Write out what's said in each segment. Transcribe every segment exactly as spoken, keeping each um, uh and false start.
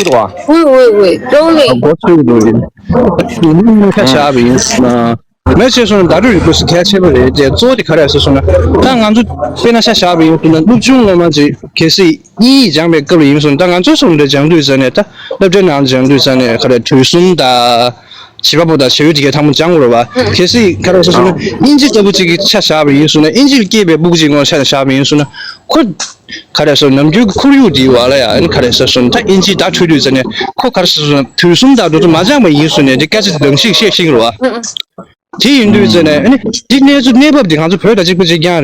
འདུག་བ། Oui, oui, oui. Rolling. སྒོ་ཚུགས་འདུག་ཡིན། ཤ་བཞག་པ་ཡིན། མེད་ཅེས་སོང་ན་བརྡ་སྤྲོད་རིག་པ་སུ་གལ་ཆེ་བ་རེད་དེ། གཙོ་བོ་དེ་ག་རེ་ཟེར་སོང་ན། ད་ང་ཚོ་དཔེར་ན་ཤ་བཞག་པ་ཡིན་སོང་ན། སློབ་ཆུང་སློབ་མ་ཅིག་གལ་སྲིད་དབྱིན་ཡིག་སྦྱངས་པའི་སྐབས་ལ་ཡིན་སོང་ན། ད་ང་ཚོའི་སོང་འདྲ་སྦྱང་དུས་ཙ་ནས། ད་སློབ་གྲྭའི་ནང་སྦྱང་དུས་ཙ་ནས་ག་རེ་དུས་གསུམ་དང་། བྱེད་པ་པོ་དང་བྱ་ཡུལ་དེ་གའི་ཐང་མོ་སྦྱང་དགོས་རེད་བ། གལ་སྲིད་ག་རེ་ཟེར་སོང་ན། དབྱིན་ཇི་ལྟ་བུ་ཅིག་གི་ཆ་བཞག་པ་ཡིན་སོང་ན། དབྱིན་ཇི་ལ་སྐྱེས་པའི་སྤུ་གུ་ཅིག་ངོ་ཆ་བཞག་པ་ཡིན་སོང་ན། ཁོ་ག་རེ་ཟེར། ནམ་རྒྱུན་གྱི་ཁོར་ཡུག་དེའི་བར་ལ་ཡང་ཨ་ནི་ག་རེ་ཟེར་སོང་ན། ད་དབྱིན་ཇི་བརྡ་འཕྲོད་དུས་ཙ་ནས་ཁོ་ག་རེ་ཟེར་སོང་ན། དུས་གསུམ་དང་དུས་གསུམ་མ་སྦྱངས་པ་ཡིན་སོང་ན། དེ་སྐད་ཆ་དེ་གདངས་ཤིག་བཤད་ཤེས་ཀྱི་རེད་བ། དེ་ཡིན་དུས་ཙ་ནས་ཨ་ནི་འདི་གནས་ཚུལ་གནས་བབ་འདི་ང་ཚོ་བོད་དང་གཅིག་པ་གཅིག་རྐྱང་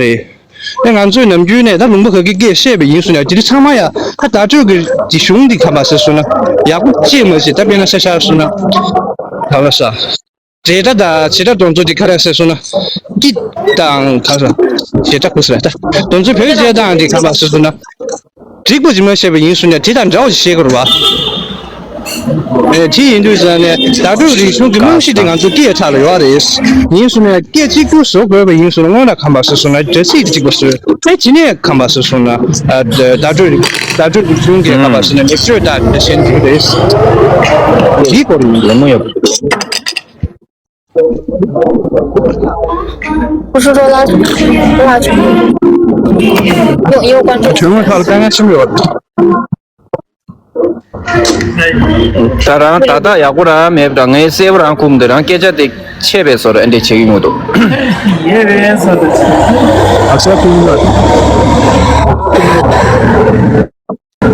རེད། ཨ་ང་ཚོས་ནམ་རྒྱུན་ནས་ད་ལུང་པ་ག་གི་སྐད་བཤད་པ་ཡིན་སོང་ན། དེ་རིགས་ཚང་མ་ཡང་ད་བརྡ་སྤྲོད་ཀྱི་དེ་གཞུང་འདི་ག་པར་ཟེར་སོང་ན། ཡག་པོ་ཅིག་མ་བྱེད། ད་དཔེར་ན་ཤ་ཤ་སོང་ན། ག་ལ་ས། བྱེད་སྒྲ་དང་བྱེད་སྒྲ་དེ་ཚོ་འདི་ག་རེ་ཟེར་སོང་ན། ཀི་དང་ག་ས། བྱེད་སྒྲ་ག་ས་རེད་ད། དེ་ཚོ་བོད་བྱེད་སྟངས་འདི་ག་པར་ཟེར་སོང་ན། འགྲིག་པ་ཅིག་མ་བཤད་པ་ཡིན་སོང་ན་དེ་དང་འདྲ་བ་ཞིག་བཤད་དགོས་རེད་བ། ཨེ་དེ་ཡིན་དུས་ཙ་ནས་བརྡ་སྤྲོད་རིག་གཞུང་གི་རྨང་གཞི་དེ་ང་ཚོ་སྐད་ཆ་ལ་ཡོད་རེད། ཡིན་སོང་ན་སྐད་གཅིག་གྱུར་བཟོ་དགོས་པ་ཡིན་སོང་ན། སྔོན་ལ་ག་པར་ཟེར་སོང་ན་སྒྲ་ཚིགས་གཅིག་པ་བཟོས། ཨེ་དེ་ནས་ག་པར་ཟེར་སོང་ན། ཨ་བརྡ་སྤྲོད་རིག་བརྡ་སྤྲོད་རིག་གཞུང་གི་ག་པར་ཟེར་ན་མིག་བརྗོད་དང་དེ་བཞིན་དེ་རེད། དེའི་སྐོར་ཡིན། ལད་མོ་ཡོད། ཀུ་ཤུ་རོ་ལ་ལ་ཆུ་ཡོ་ཡོ་ཀོན་ཀྲོལ། གྲོས་མོལ་ཁག་ལ་དཀའ་ངལ་ཆེན་པོ་ཡོད། ད་རང་ཏག་ཏག་ཡག་པོ་རང་མེད་པ་འདྲ། ངས་གསལ་པོ་རང་ཁུམ་འདི་རང་སྐད་ཆ་དེ་ཆད་པའི་བཟོ་འདྲ་འདྲ་བྱེད་ཀྱི་མི་འདུག་ངས་རེད་ས་དེ། ཨ་ས་ཁུམ་ལ།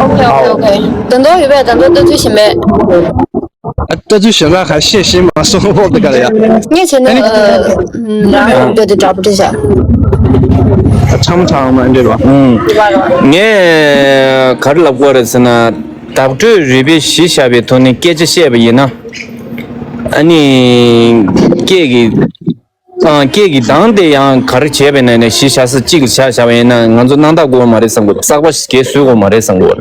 ཨོ་ཁེ་ཨོ་ཁེ་ཨོ་ཁེ། ད་དུང་ཡོད་པས། ད་དུང་ལྟ་ཚུལ་ཞིག་མེད། ལྟ་ཚུལ་ཞིག་ལ་ཁ་ཤས་ཤིག་མ་སོང་བོ་དེ་ག་ལ་ཡ། ངས་བྱས་ན་ཨ་ནི་ཨ་ཨ་ཨ་ཨ་འདི་འདྲ་པོ་འདྲ་བྱ། ཚང་མ་ཚང་མ་འདྲ་བ། ཨུམ། ངས་ག་རེ་ལབ་དགོས་རེད་ཟེར་ན། བརྡ་སྤྲོད་རིག་པའི་གཞི་བཞག་པའི་ཐོག་ནས་སྐད་ཆ་བཤད་པ་ཡིན་ན། ཨ་ནི་སྐད་ཀྱི། ཨང་། སྐད་ཀྱི་གདངས་དེ་ཡང་ག་རེ་བྱས་པའི་ནང་ནས་གཞི་བཞག་ས་གཅིག་ལ་བཞག་བཞག་པ་ཡིན་ན། ང་ཚོ་སྣང་དག་དགོས་མ་རེད་བསམ་གྱི་འདུག་གསར་པ་ཞིག་གས་བཟོ་དགོས་མ་རེད་བསམ་གྱི་འདུག་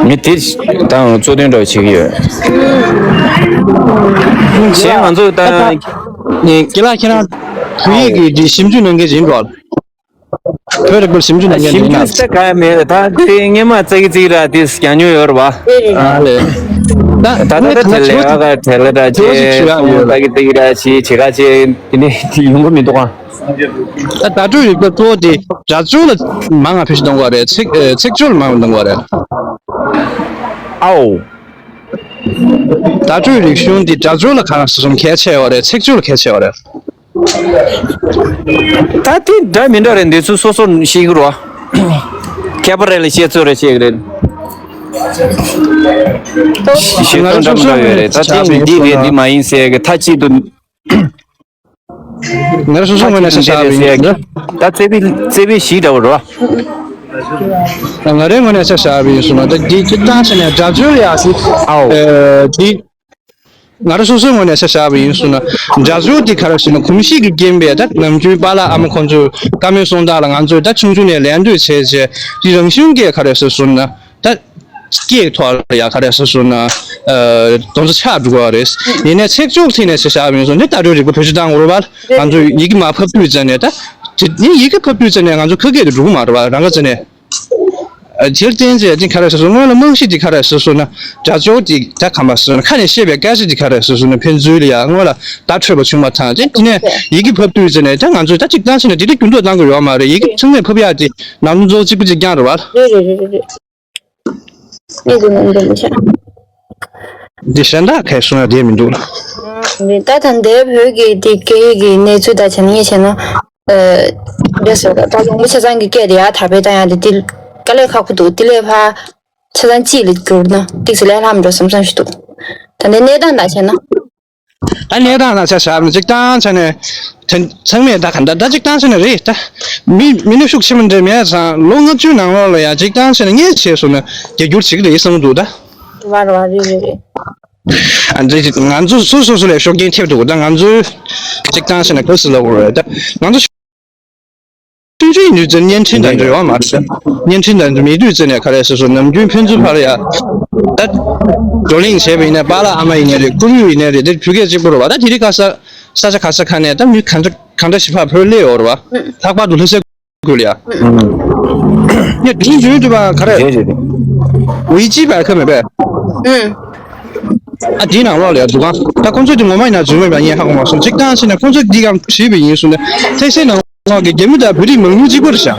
མི་དེ་ད་གཙོ་དོན་འདྲ་བ་བྱེད་ཀྱི་ཡོད། གཞན་ང་ཚོ་ད་ནི་དགེ་ལགས་ཁྱེད་རང་བོད་ཡིག་གི་འདི་ཞིབ་འཇུག་གནང་མཁན་ཡིན་འགྲོ། བོད་རིག་པར་ཞིབ་འཇུག་གནང་མཁན་ཞིབ་ཡིན་འཇུག་ན། ས་ག་མེད། ད་དེ་སྔོན་མ་ཙག་གི་ཙིག་ར་དེ་རྒྱག་མྱོང་ཡོད་རེད་བ། ཨ་ལས། ད་ད་ད་ད་དེ་ལས་ཨ་ག་དེ་ལས་ད་ཅེ་ཅེ་ཅེ་ཅེ་ཡོད་ཙག་གི་ཙིག་ར་ཅེ་ཅེ་ག་ཅེ་དེ་ནས་དེ་ཡོང་གི་མི་འདུག་ཨ། ད་བརྡ་སྤྲོད་རིག་པ་གཙོ་བོ་དེ་སྒྲ་སྦྱོར་ལ་མང་ང་བེད་སྤྱོད་གཏོང་དགོས་རེད། ཚིག་ཨེ་ཚིག་སྦྱོར་ལ་མང་ང་གཏོང་དགོས་རེད། ཨའོ། བརྡ་སྤྲོད་རིག་གཞུང་འདི་སྒྲ་སྦྱོར་ལ་གང་ཟག་གསུམ་གལ་ཆེ་བ་རེད། ཚིག་སྦྱོར་ལ་གལ་ཆེ་བ་རེད། ད་དེ་འདྲ་མི་འདྲ་རེད། འདི་ཚོ་སོ་སོར་ཤེས་ཀྱི་རེད་བ། མཁས་པ་རེ་ལ་བཤད་ཚོད་རེ་བཤད་ཀྱི་རེད། ཤེས་ཚོད་འདྲ་མི་འདྲ་ཡོད་རེད། ད་དེ་འདི་རེད་འདི་མ་ཡིན་ཟེར་གི་མཐའ་གཅིག་ཏུ། ང་རང་སོ་སོའི་ངོས་ནས་ཆ་བཞག་པ་ཡིན་ན། ད་རྩེ་ཕུད་རྩེ་ཕུད་བཞི་འདྲ་བོ་རེད་བ། ང་རའི་ངོས་ནས་ཆ་བཞག་པ་ཡིན་སོང་ན། ད་འདི་སྤྱིར་བཏང་བྱས་ནས་སྒྲ་སྦྱོར་ཡག་ཟིག་ཨའོ། ཨེ་འདི། ང་རང་སོ་སོའི་ངོས་ནས་ཆ་བཞག་པ་ཡིན་སོང་ན། སྒྲ་སྦྱོར་འདི་ག་རེ་ཟེར་ན། གོམས་གཤིས་ཀྱི་རྐྱེན་པས་ད་ནམ་རྒྱུན་པཱ་ལགས་ཨ་མ་ཁོང་ཚོས་བཀའ་མོལ་གསུང་སྟངས་ལ་ང་ཚོས་ད་ཆུང་ཆུང་ནས་ལེན་འདོད་བྱས་བྱས། འདི་རང་བཞིན་གྱིས་ག་རེ་ཟེར་སོང་ན། ད་སྐད་ཐོག་ལ་ཡ་ག་རེ་ཟེར་སོང་ན། ཨ་དོན་ཚོ་ཆགས་འགྲོ་གི་རེད། ཡིན་ནའི་ཚིག་སྦྱོར་ཐད་ནས་ཆ་བཞག་པ་ཡིན་སོང་ན། འདི་བརྡ་སྤྲོད་རིག་པ་བེད་སྤྱོད་གཏང་དགོས་རེད་བ། ང་ཚོས་ཡི་གེ་མར་ཕབ་དུས་ཙ་ནས། ད་དེ་ནི་ཡི་གེ་ཕབ་དུས་ཙ་ནས་ང་ཚོ་ཁ་སྐད་དུ་འགྲོ་གི་མ་རེད་བ། རང་ག་ཙ་ནས། ཨ་དེར་བརྟེན་བྱས་ཏེ་ག་རེ་ཟེར་སོང་། སྔོན་ལ་རྨང་གཞི་དེ་ག་རེ་ཟེར་སོང་ན། སྒྲ་སྦྱོར་དེ་ད་ག་པར་ཟེར་སོང་ན། ཁ་ནས་བཤད་པའི་སྐད་ཆ་དེ་ག་རེ་ཟེར་སོང་ན། ཕན་ཚུན་ལ་ཡ་སྔོན་ལ་བརྡ་འཕྲོད་པ་བྱུང་བ་དང་། དེ་དེ་ནས་ཡི་གེ་ཕབ་དུས་ཙ་ནས་ད་ང་ཚོས་ད་གཅིག་བཏང་ཕྱིན་ན་དེ་འདྲ་འགྱུར་ལྡོག་གཏང་དགོས་ཡོད་མ་རེད། ཡི་གེ་ཚང་མས་ཕབ་ཡག་དེ་ནང་དོན་གཙོ་བོ་གཅིག་པ་གཅིག་རྐྱང་རེད་བ། རེད་རེད་རེད་རེད། གནད་དུ་ནང་དུ་མི་ཆགས། འདི་གཞན་དག་གས་གསུང་ཡ་དེ་མི་འདུག་ལ། རེད། ད་ད་ལྟའི་བོད་ཀྱི་དེ་སྐད་ཡིག་གི་གནས་ཚུལ་དང་བྱས་ན། ངས་བྱས་ན། ཨ་རེད་ཟེར་བ། ད་ལུང་པ་ཆ་ཚང་གི་སྐད་དེ་ཡར་དར་སྤེལ་བཏང་ཡ་དེ་དེ་དཀའ་ལས་ཁག་པོ་འདུག་དེ་ལས་ཕར་ཆ་ཚང་གཅིག་ལ་བསྒྱུར་ན་ཏོག་ཙམ་ལས་སླ་མོ་འགྲོ་བསམ་བསམ་ཞིག་འདུག་ད་ལྟའི་གནས་སྟངས་དང་བྱས་ན། ད་གནས་སྟངས་ལ་ཆ་བཞག་ན་གཅིག་བཏང་བྱས་ནས། དེ་ཚང་མས་ད་ག་འདྲ་ད་གཅིག་བཏང་བྱས་ན་རེད་ད། མི་མི་སྣ་ཤུགས་ཆེན་པོ་འདྲ་མེད་ཙང་། ལོ་ལྔ་བཅུའི་ནང་ལོགས་ལ་ཡང་གཅིག་བཏང་བྱས་ན་ངས་བྱས་སོང་ན་རྒྱ་སྒྱུར་བྱེད་ཀྱི་རེད་བསམ་གྱི་འདུག་ད། རེད་བ་རེད་བ། རེད་རེད་རེད། ཨ་འདི་ང་ཚོ་སོ་སོ་སོ་ལ་ཤུགས་རྐྱེན་ཐེབས་འདུག་ད་ང་ཚོས་གཅིག་བཏང་བྱས་ན་ག་རེ་ཟེར་ལབ་དགོས་རེད་ད། ང་ཚོ་ཆུང་ཆུང་ཡིན་དུས་ཙམ་བརྙན་འཕྲིན་དང་འབྲེལ་བ་མ་རེད། བརྙན་འཕྲིན་དང་མེད་དུས་ཙམ་ནས་ག་རེ་ཟེར་སོང་། ནམ་རྒྱུན་ཕན་ཚུན་བར་ཡ། ད་བགྲོ་གླེང་བྱས་པ་ཡིན་ན། པཱ་ལགས་ཨ་མ་ཡིན་ནའི་རེད། ཁོར་ཡུག་ཡིན་ནའི་རེད། དེ་བོད་སྐད་གཅིག་པོ་རེད་བ། ད་དེ་རིང་ཁ་ས་ས་ཆ་ག་ས་ག་ནས་ད་མི་གང་འདྲ་གང་འདྲ་ཞིག་ཕར་བོད་སླེབས་ཡོད་རེད་བ། ལྷག་པར་དུ་ལྷ་སའི་ཁུལ་ལ་ཡ། ངས་དེ་རིང་འདུན་དུ་བ་ག་རེ། རེད་རེད་རེད། ཝི་ཇི་པ་ཁ་མེད་པས། ཨུམ། ཨ་དེའི་ནང་ལོགས་ལ་ཡ་འདུག་ག་ད་ཁོང་ཚོས་དེ་ངོ་མ་ཡིན་ན་རྫུན་མ་ཡིན་པ་ངས་ཧ་གོ་མ་སོང་། གཅིག་བཏང་ཕྱིན་ན་ཁོང་ཚོས་འདི་གང་བྲིས་པ་ཡིན་གསུངས་ནས་ལྷ་སའི་ནང་ལོགས་ཀྱི་རྒྱ་མི་དང་བོད་རིགས་མང་ཉུང་གཅིག་པ་རེད་ཤག་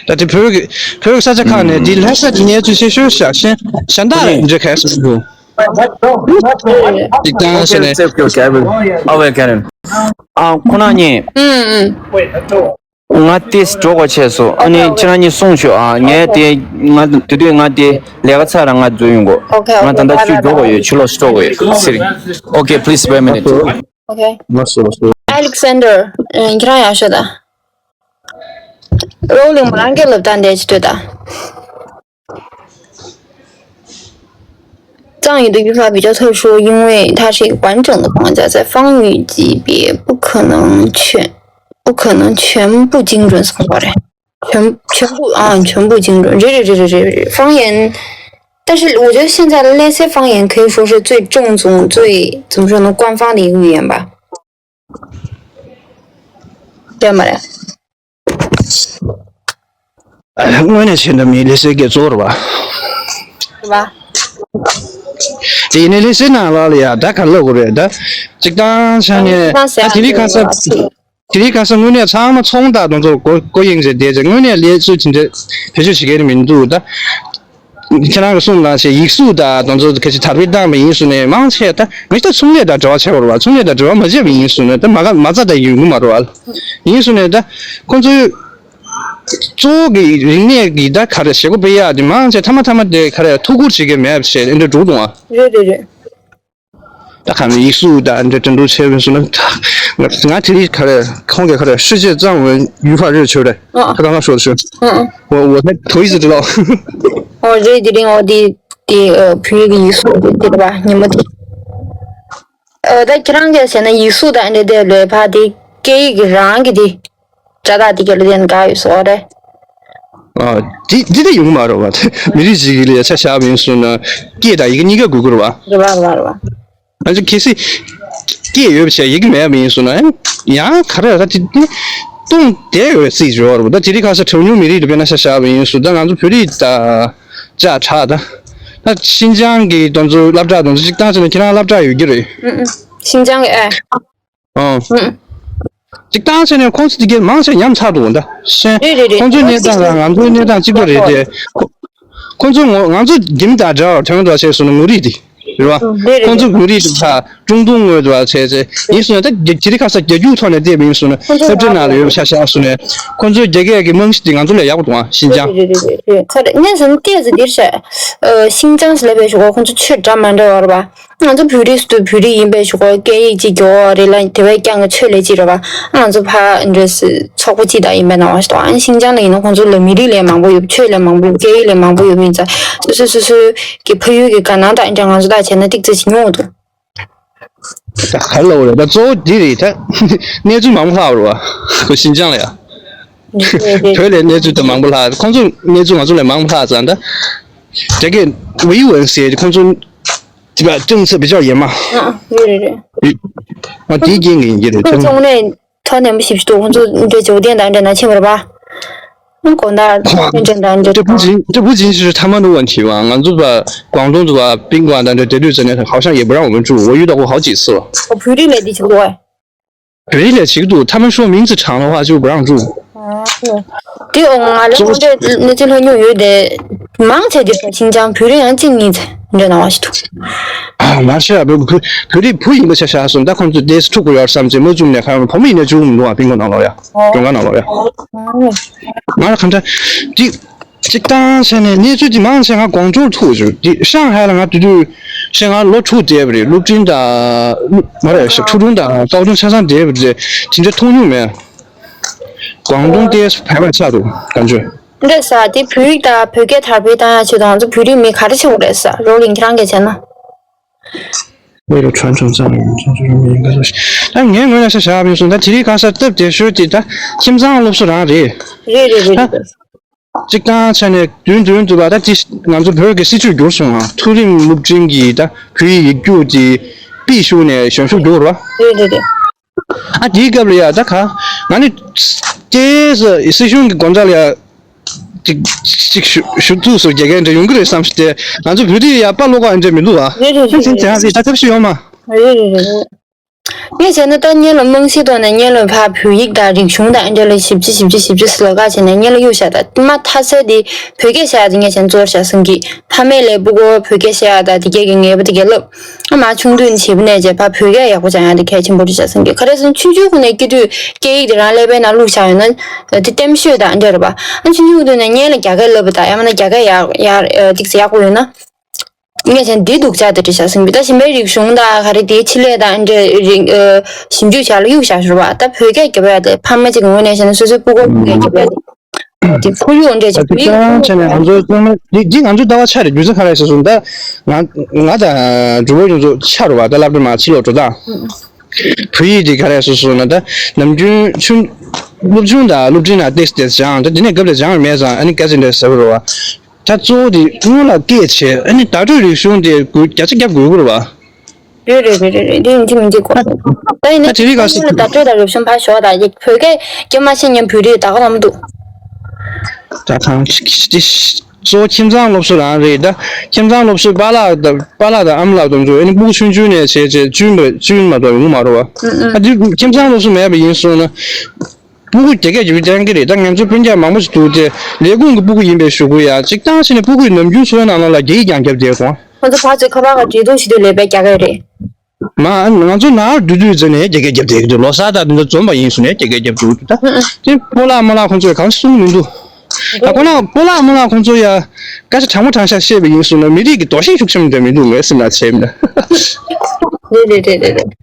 ད་དེ་བོད་ཀྱི་བོད་ཀྱི་ས་ཆ་ཁག་ནས་འདི་ལྷ་ས་གི་གནས་ཚུལ་ཤེས་ཤོར་ཤག་གཞན་གཞན་དག་འདྲ་གས་སུ་འདུག་གཅིག་བཏང་ཕྱིན་ནས། Okay, okay, okay, I will. I will, Karen. ཨ་ཁོ་ན་ཉིན། ཨུམ་ཨུམ། ང་ཏིས་འགྲོ་དགོས་བྱས་སོང་། ཨ་ནི་ཁྱེད་རང་གཉིས་གསུངས་ཤོག་ཨ་ངས་དེ་ང་དེ་དུས་ང་དེ་ལས་ཀ་ཚར་ར་ང་འཛུལ་ཡོང་གོ Okay, ང་ད་okay, ལྟ་bye, ཆུ་འགྲོ་དགོས་ཡོད། ཆུ་ལོག་ཤི་འགྲོ་དགོས་ཡོད་ཟེར། Okay, please wait a minute. Okay. Alexander, ཁྱེད་རང་ཡར་ཤོག་ད། རོ་ལིང་མ་རང་གི་ལབ་སྟངས་འདྲ་ཅིག་ལྟོས་ད། 藏语的语法比较特殊，因为它是一个完整的框架，在方语级别不可能全不可能全部精准送过来，全全部啊，全部精准。这这这这这这方言，但是我觉得现在的那些方言可以说是最正宗、最怎么说呢，官方的一个语言吧。对吗？དངོས་གནས་བྱས་ན་མི་ལས་སའི་དགེ་ཚོགས་རེད་བ། རེད་བ། དེ་ཡིན་ནའི་ལས་སའི་ནང་ལོགས་ལ་ཡ་ད་ག་ལབ་དགོས་རེད་ད། གཅིག་བཏང་ཆ་ནས་ད་དེ་རིང་ཁ་སང་། དེ་རིང་ཁ་སང་དངོས་གནས་ཚང་མ་ཚོང་རྟགས་དང་ཚོ་གོ་གོ་ཡིན་ཟེར་བསྡད་ཅེ་དངོས་གནས་ལས་ཚུལ་དེ་འདྲ་བེད་སྤྱོད་བྱེད་མཁན་མི་འདུག་ད། ཁྱེད་རང་གི་གསུང་ལ་ཞེས་ཡིག་གཟུགས་དང་དང་ཚོ་གལ་ཆེ་དར་སྤེལ་བཏང་བ་ཡིན་ཟེར་ནས་མང་ཆེ་ད་མི་ད་ཚོང་ལས་དང་འབྲེལ་བ་བྱས་པ་རེད་བ། ཚོང་ལས་དང་འབྲེལ་བ་མ་བྱས་པ་ཡིན་ཟེར་ནས་ད་མ་ག་མ་རྩ་དང་ཡོང་གི་མ་རེད་བ། ཡིན་ཟེར་ནས་ད་ཁོང་ཚོའི་གཙོ་བོ་གི་རིག་གནས་ཀྱི་ད་ག་རེ་བྱེད་སྒོ་སྤེལ་ཡག་དེ་མང་ཆེ་ཐ་མ་ཐ་མ་དེ་ག་རེ་ཐུགས་ཁུར་བྱེད་མཁན་མེད་པ་བྱས་འདི་འདྲ་འགྲོ་འདུག་ཨ། རེད་རེད་རེད། 他们艺术的这种都切分出来，他我我这里看了，看给看了世界藏文语法日球的，啊他刚刚说的是，嗯嗯，我我才头一次知道。哦，这一点我的的呃，培育个艺术的对吧？你们的，呃，在这两个现在艺术的那点来怕的，给一个让给的，这大的给了点高一说的。 ཨ། འདི་འདི་ད་ཡོང་མ་རེད་བ། མི་རིགས་ཤིག་ལ་ཆ་བཞག་པ་ཡིན་སོང་ན་སྐད་དང་ཡི་གེ་གཉིས་ཀ་དགོས་ཀྱི་རེད་བ། རེད་བ་རེད་བ་རེད་བ། ཨ་ཅེ་གལ་སྲིད་སྐད་ཡོད་པ་བྱས་ཡི་གེ་མེད་པ་ཡིན་སོང་ན་ཡང་ག་རེ་ད་དེ་སྟོང་བསྡད་ཡོད་པའི་རྩིས་ཡོད་རེད་བ། ད་དེ་རིང་ཁ་སང་གྲངས་ཉུང་མི་རིགས་ལ་དཔེར་ན་ཆ་བཞག་པ་ཡིན་སོང་ད་ང་ཚོ་བོད་རིགས་ད་ཅག་དྲག་ད། ད་ཤིན་ཅང་གི་དོན་ཚོ་སློབ་གྲྭ་དོན་ཚོ་གཅིག་བཏང་ཙམ་ན་ཁྱེད་རང་སློབ་གྲྭ་ཡོད་ཀྱི་རེད། ཨུ་ཨུ། ཤིན་ཅང་གི་ཨེ། ཨང་། ཨུ། གཅིག་བཏང་བྱས་ནས་ཁོང་ཚོ་དེ་གའི་མང་ཆེ་ཉམས་ཚར་འདུག་ད་ཤེས། རེད་རེད་རེད། ཁོང་ཚོའི་གནས་སྟངས་དང་ང་ཚོའི་གནས་སྟངས་གཅིག་པ་རེད་དེ། ཁོ་ཁོང་ཚོ་ངོ་ང་ཚོ་རྒྱུན་དང་འདྲ་བར་དོན་དུ་བྱས་སོང་ན་ངོ་རིས་དེ་རེད་བ། རེད་རེད་ཁོང་ཚོ་རེད། ངོ་རིས་དེ་ཕ་ཀྲུང་ཏུང་ངོས་དུ་བ་བྱས་ཚེ་ཡིན་སོང་ན་ད་རྒྱ་ཇི་རི་ཁ་ས་རྒྱ་རྒྱུག་ཐོག་ནས་བལྟས་པ་ཡིན་སོང་ན་ཁོང་ཚོ་སློབ་གྲྭའི་ནང་ལ་ཡོད་པ་ཆ་བཞག་སོང་ནས་ཁོང་ཚོའི་རྒྱ་སྐད་ཀྱི་རྨང་གཞི་དེ་ང་ཚོ་ལས་ཡག་པོ་འདུག་ཨ་ཤིན་ཅང་། རེད་རེད་རེད་རེད། ཁ་རེད་གནས་ཚུལ་ཏོག་ཙམ་འདིར་བཤད། ཤིན་ཅང་ཟེར་ལབ་པའི་ཞོགས་ཁོང་ཚོ་ཆོས་འདྲ་མ་འདྲ་བ་རེད་བ། ང་ཚོ་བོད་རིགས་སུ་བོད་རིགས་ཡིན་པའི་ཞོགས་སྐད་ཡིག་ཅིག་གྱོ་རེ་ལ་དེ་བས་ཀྱང་ཆོས་ལས་ཅིག་རེད་བ། ང་ཚོ་ཕ་འདྲ་སི་ཚོགས་པ་ཅིག་དང་ཡིན་པའི་ནང་བ་ཞིག་དང་ཨ་ཤིན་ཅང་ལ་ཡིན་ན་ཁོང་ཚོ་ལ་མི་རིགས་ལས་མང་པོ་ཡོད་ཆོས་ལས་མང་པོ་ཡོད་སྐད་ཡིག་ལས་མང་པོ་ཡོད་མིན་ཙང་སོ་སོ་སོ་སོའི་གི་ཕ་ཡུལ་གི་དགའ་སྣང་དང་འདྲ་ང་ཚོ་དང་བྱས་ན་ཏིག་ཙམ་ཞིག་ཉུང་བ་འདུག་ད་ག་ལ་བ་རེད་ད་གཙོ་བོ་འདི་རེད་ད། གནས་ཚུལ་མང་པོ་ལྷག་རེད་བ། ཤིན་ཅང་ལ་ཡ། བོད་ལས་གནས་ཚུལ་དེ་མང་པོ་ལྷག་ཁོང་ཚོ་གནས་ཚུལ་ང་ཚོ་ལས་མང་པོ་ལྷག་ཙང་ད། དེ་གས་ཝི་ཝན་ཟེར་ཁོང་ཚོ། དེ་བ་政策比较严嘛། ཨ་ཨ་རེད་རེད་རེད། ཨ་དེའི་རྐྱེན་གྱིས་ཡིན་གྱི་རེད་ཁོང་ཚོ་དངོས་གནས་ཐོག་ནས་མི་ཞིབ་ཞིབ་ཏུ་ཁོང་ཚོ་འདྲ་བྱེད་དེ་འདྲ་འདྲ་ན་ཆེན་པོ་རེད་པ། དགོང་དག་ཐོན་ཅན་དང་འདྲ། 这不仅这不仅是他们的问题吧，俺这吧广东的吧宾馆的这这这好像也不让我们住，我遇到过好几次了。 ཨོ་བོད་རིགས་ལས་འདི་བྱེད་དགོས། བོད་རིགས་ལས་བྱེད་ཀྱི་འདུག他们说名字长的话就不让住。 དེ་ང་ལ་ཁོང་ཚོས་གནས་ཚུལ་ལྷག་མྱོང་ཡོད་དེ། མང་ཆེ་དེ་ཤིན་ཅང་བོད་རིགས་ཡང་གཅིག་གཉིས་ཚེ་འདྲ་ན་བ་ཞིག་འདུག་ཨ་མ་ཤི་ཡ་བོད་བོད་བོད་རིགས་བུ་ཡིན་པ་ཆ་བཞག་སོང་ད་ཁོང་ཚོས་དེ་སུ་ཐུག་གི་ཡོད་བསམ་ཚེ་མ་བཙུམ་ནས་ཁ་བུ་མོ་ཡིན་ན་བཅུག་མི་འདུག་ཨ་ཕིང་གོ་ནང་ལོག་ཡ་ཀྲུང་ག་ནང་ལོག་ཡ། ང་ལ་གང་འདྲ་དེ་གཅིག་བཏང་བྱས་ནས་གནས་ཚུལ་དེ་མང་ཆེ་ང་ཀོང་ཇོར་ཐུག་བཅུག་དེ་ཧྲང་ཧའེ་ལ་ང་དུས་དུས་ཤེས་ང་ལོ་དྲུག་བསྡད་པ་རེད། སློབ་འབྲིང་དང་མ་རེད་ཤག་ཕྲུ་གུ་དང་ཀའོ་ཀྲུང་ཆ་ཚང་བསྡད་པ་རེད། དེ་འདྲ་མཐོང་མྱོང་མེད། ཀོང་ཏུང་ཏེ་བས་མ་ཆགས་འདུག་གང་བྱོས། འདྲ་ས་དེ་བོད་ཡིག་དང་བོད་སྐད་དར་སྤེལ་བཏང་ཡ་ཆེད་དུ་ང་ཚོ་བོད་རིགས་མི་ག་རེ་བྱེད་དགོས་རེད་ས་རོ་ལིང་ཁྱེད་རང་གིས་བྱས་ན། 为了传承藏语，传承人民应该做些。但 ངའི་ངོས་ནས་ཤ་ཞག་ཡིན་སོང་ད་དེ་རིང་ཁ་སང་སྟབས་བདེ་ཤོས་དེ་ད་ཁྱིམ་ཚང་སློབ་གསོ་རང་རེད། རེད་རེད་རེད་རེད། གཅིག་བཏང་ཆ་ནས་མདུན་མདུན་དུ་བ་ད་དེ་ང་ཚོ་བོད་ཀྱི་སྲིད་བྱུས་བསྒྱུར་སོང་ང་མཐོ་རིམ་སློབ་འབྲིང་གི་ད་བོད་ཡིག་རྒྱུགས་ཀྱི་པི་ཤུ་ནས་གཞོན་ཤུགས་བསྒྱུར་བ། རེད་རེད་རེད། ཨ་དེའི་སྐབས་ལ་ཡ་ད་ག་ང་ནི་ཏེ་སྲིད་གཞུང་གི་དགོངས་དག་ལ་ཡ། ཅིག་ཅིག་ཞུ་ཞུ་ཐུགས་སུ་རྒྱལ་ཁ་འདྲ་ཡོང་གི་རེད་བསམ་ཞིག་སྟེ། ང་ཚོ་བོད་རིགས་ཡ་དཔའ་བློ་ཁོག་འདྲ་མི་འདུག་ཨ། རེད་རེད་རེད། ཅིག་ཅིག་ཅིག་ད་ཐབས་ཤེས་ཡོད་མ། རེད་རེད་རེད། ངས་བྱས་ན་ད་སྔོན་ལ་རྨང་གཞིའི་ཐོག་ནས་སྔོན་ལ་ཕར་བོད་ཡིག་དང་རིག་གཞུང་དང་འདྲ་ལ་ཞིབ་ཅིག་ཞིབ་ཅིག་ཞིབ་ཅིག་ལོགས་ཀ་བྱས་ནས་སྔོན་ལ་གཡུག་བཞག་ད་མ་མཐའ་གསལ་དེ་བོད་སྐད་བཤད་ཡག་དེ་ངས་བྱས་ན་གཙོ་བོར་བཞག་བསམ་གི། ཕ་མས་ལས་སྤུ་གུ་བོད་སྐད་བཤད་ཡག་དང་དེ་གས་ཀྱི་ངེས་པ་དེ་གས་བསླབ། ཨ་མ་ཆུང་དུས་ནས་བྱེད་པ་ནས་བྱས་ཕར་བོད་སྐད་ཡག་པོ་སྦྱང་ཡག་དེ་གལ་ཆེན་པོ་རེད་བཞག་བསམ་གི། ག་རེ་ཟེར་ན་ཆུང་ཆུང་ཁོ་ནས་སྐྱེ་དུས་སྐད་ཡིག་དེ་རང་ཀླད་པའི་ནང་བླུགས་བཞག་ཡོད་ན་དེ་གཏམ་ཤོད་དང་འདྲ་རེད་པ། ཨ་ཆུང་ཆུང་དུས་ནས་སྔོན་ལ་རྒྱ་སྐད་བསླབ་པ་དང་ཡང་མིན་ན་རྒྱ་སྐད་ཡག་ཡག་ཏོག་ཙམ་ཡག་པོ་ཡོད་ན། ངས་བྱས་ན་འདི་སྡུག་ཅག་དེ་འདྲ་བཞག་ཟིན་པས། ད་གཞན་པའི་རིག་གཞུང་དང་ག་རེ་དེའི་ཆེད་ལས་དང་འདྲ་རིག་ཨ་ཞིབ་འཇུག་བྱ་ལ་གཡུག་བཞག་ཞོར་བ། ད་བོད་སྐད་རྒྱབ་ཡག་དེ་ཕ་མ་གཅིག་གི་ངོས་ནས་བཤད་ན་སོ་སོའི་སྤུ་གུར་བོད་སྐད་རྒྱབ་ཡག་དེ་དེ་ཁོར་ཡུག་འདྲ་ཅིག་བོད་ཡིག་ཁོར་ཡུག་ཆ་ནས་ང་ཚོ་ཚང་མ་འདི་འདི་ང་ཚོ་ལྟ་བ་ཆ་རེད། རྒྱུ་མཚན་ག་རེ་ཟེར་སོང་ད། ང་ང་དང་གྲོགས་པོ་ཡོངས་རྫོགས་ཆ་རུ་བ་ད་སློབ་གྲྭ་མ་ཕྱི་ལོགས་འགྲོ་སྟངས། བོད་ཡིག་འདི་ག་རེ་ཟེར་སོང་ན་ད་ནམ་རྒྱུན་ཆུང་སློབ་ཆུང་དང་སློབ་འབྲིང་ནང་ཏེས་ཏེས་སྦྱང་ད་འདི་ནས་སྐབས་ལ་སྦྱང་མེད་ཙང་ཨ་ནི་སྐད་ཆ་འདྲ་ཟེར་བ་རེད་བ། ད་གཙོ་བོ་དེ་སྔོན་ལ་སྐད་ཆ་ཨ་ནི་བརྡ་སྤྲོད་རིག་གཞུང་དེ་དགོས་བརྒྱ་ཆ་བརྒྱ་དགོས་ཀྱི་རེད་བ། རེད་རེད་རེད་རེད་རེད། དེ་ཡིན་གཅིག་མིན་གཅིག་གོ། ད་ཡིན་ན་ད་དེ་རིང་ཁ་སང་ལ་བརྡ་སྤྲོད་དང་རོབ་ཤོམ་ཕར་ཞོག་དང་ཡིག་བོད་སྐད་རྒྱབ་མ་ཤེས་མཁན་བོད་རིགས་ད་ག་ལ་མི་འདུག་ད་ཐང་ཅིག་ཅིག་ཅིག་གཙོ་བོ་ཁྱིམ་ཚང་སློབ་གསོ་རང་རེད། ད་ཁྱིམ་ཚང་སློབ་གསོའི་པཱ་ལགས་དང་པཱ་ལགས་དང་ཨ་མ་ལགས་དང་ཚོ་ཨ་ནི་སྤུ་གུ་ཆུང་ཆུང་ནས་བྱས་བྱས་བཙུན་པ་བཙུན་མ་གཏོགས་ཡོང་མ་རེད་བ། ཨ་འདི་ཁྱིམ་ཚང་སློབ་གསོ་མེད་པ་ཡིན་སོང་ན། སྤུ་གུ་རྒྱ་སྐད་རྒྱབ་ཀྱི་ལྡན་གྱི་རེད། ད་ང་ཚོ་སྤུན་ཀྱག་མང་པོ་ཞིག་འདུག་སྟེ་ལས་ཁུངས་ཀྱི་སྤུ་གུ་ཡིན་པའི་ཞུ་སྐུལ་ཡ་གཅིག་བཏང་ཕྱིན་ནས་སྤུ་གུ་ཡི་ནམ་རྒྱུན་འཚོ་བའི་ནང་ལོགས་ལ་རྒྱ་ཡིག་ཀྱང་རྒྱབ་བསྡད་སོང་། ཁོ་ཚོ་ཕར་ཚུར་ཁ་པར་ག་འབྲེལ་གཏུག་བྱེད་དུས་ལས་པའི་རྒྱ་སྐད་རེད། མ་ཨ་ང་ཚོ་ནར་བསྡུ་དུས་ཙམ་ནས་རྒྱ་སྐད་རྒྱབ་བསྡད་ཀྱི་འདུག་ལོ་གསར་དང་འདི་ཚོ་འཛོམས་པ་ཡིན་སོང་ནས་རྒྱ་སྐད་རྒྱབ་འདུག་ད་དེ་སྤོ་ལགས་རྨོ་ལགས་ཁོང་ཚོས་གང་གསུང་མི་འདུག་ད་ཁོ་ན་སྤོ་ལགས་རྨོ་ལགས་ཁོང་ཚོ་ཡ་སྐད་ཆ་དྲང་མོ་དྲང་བཞག་བཤད་པ་ཡིན་སོང་ན་མི་རིགས་ཀྱི་དོ་ཤལ་ཤུགས་ཆེན་པོ་འདྲ་མི་འདུག་ངའི་སེམས་ལ་བྱས་མི་འདུག་རེད་རེད་རེད་རེད་རེད།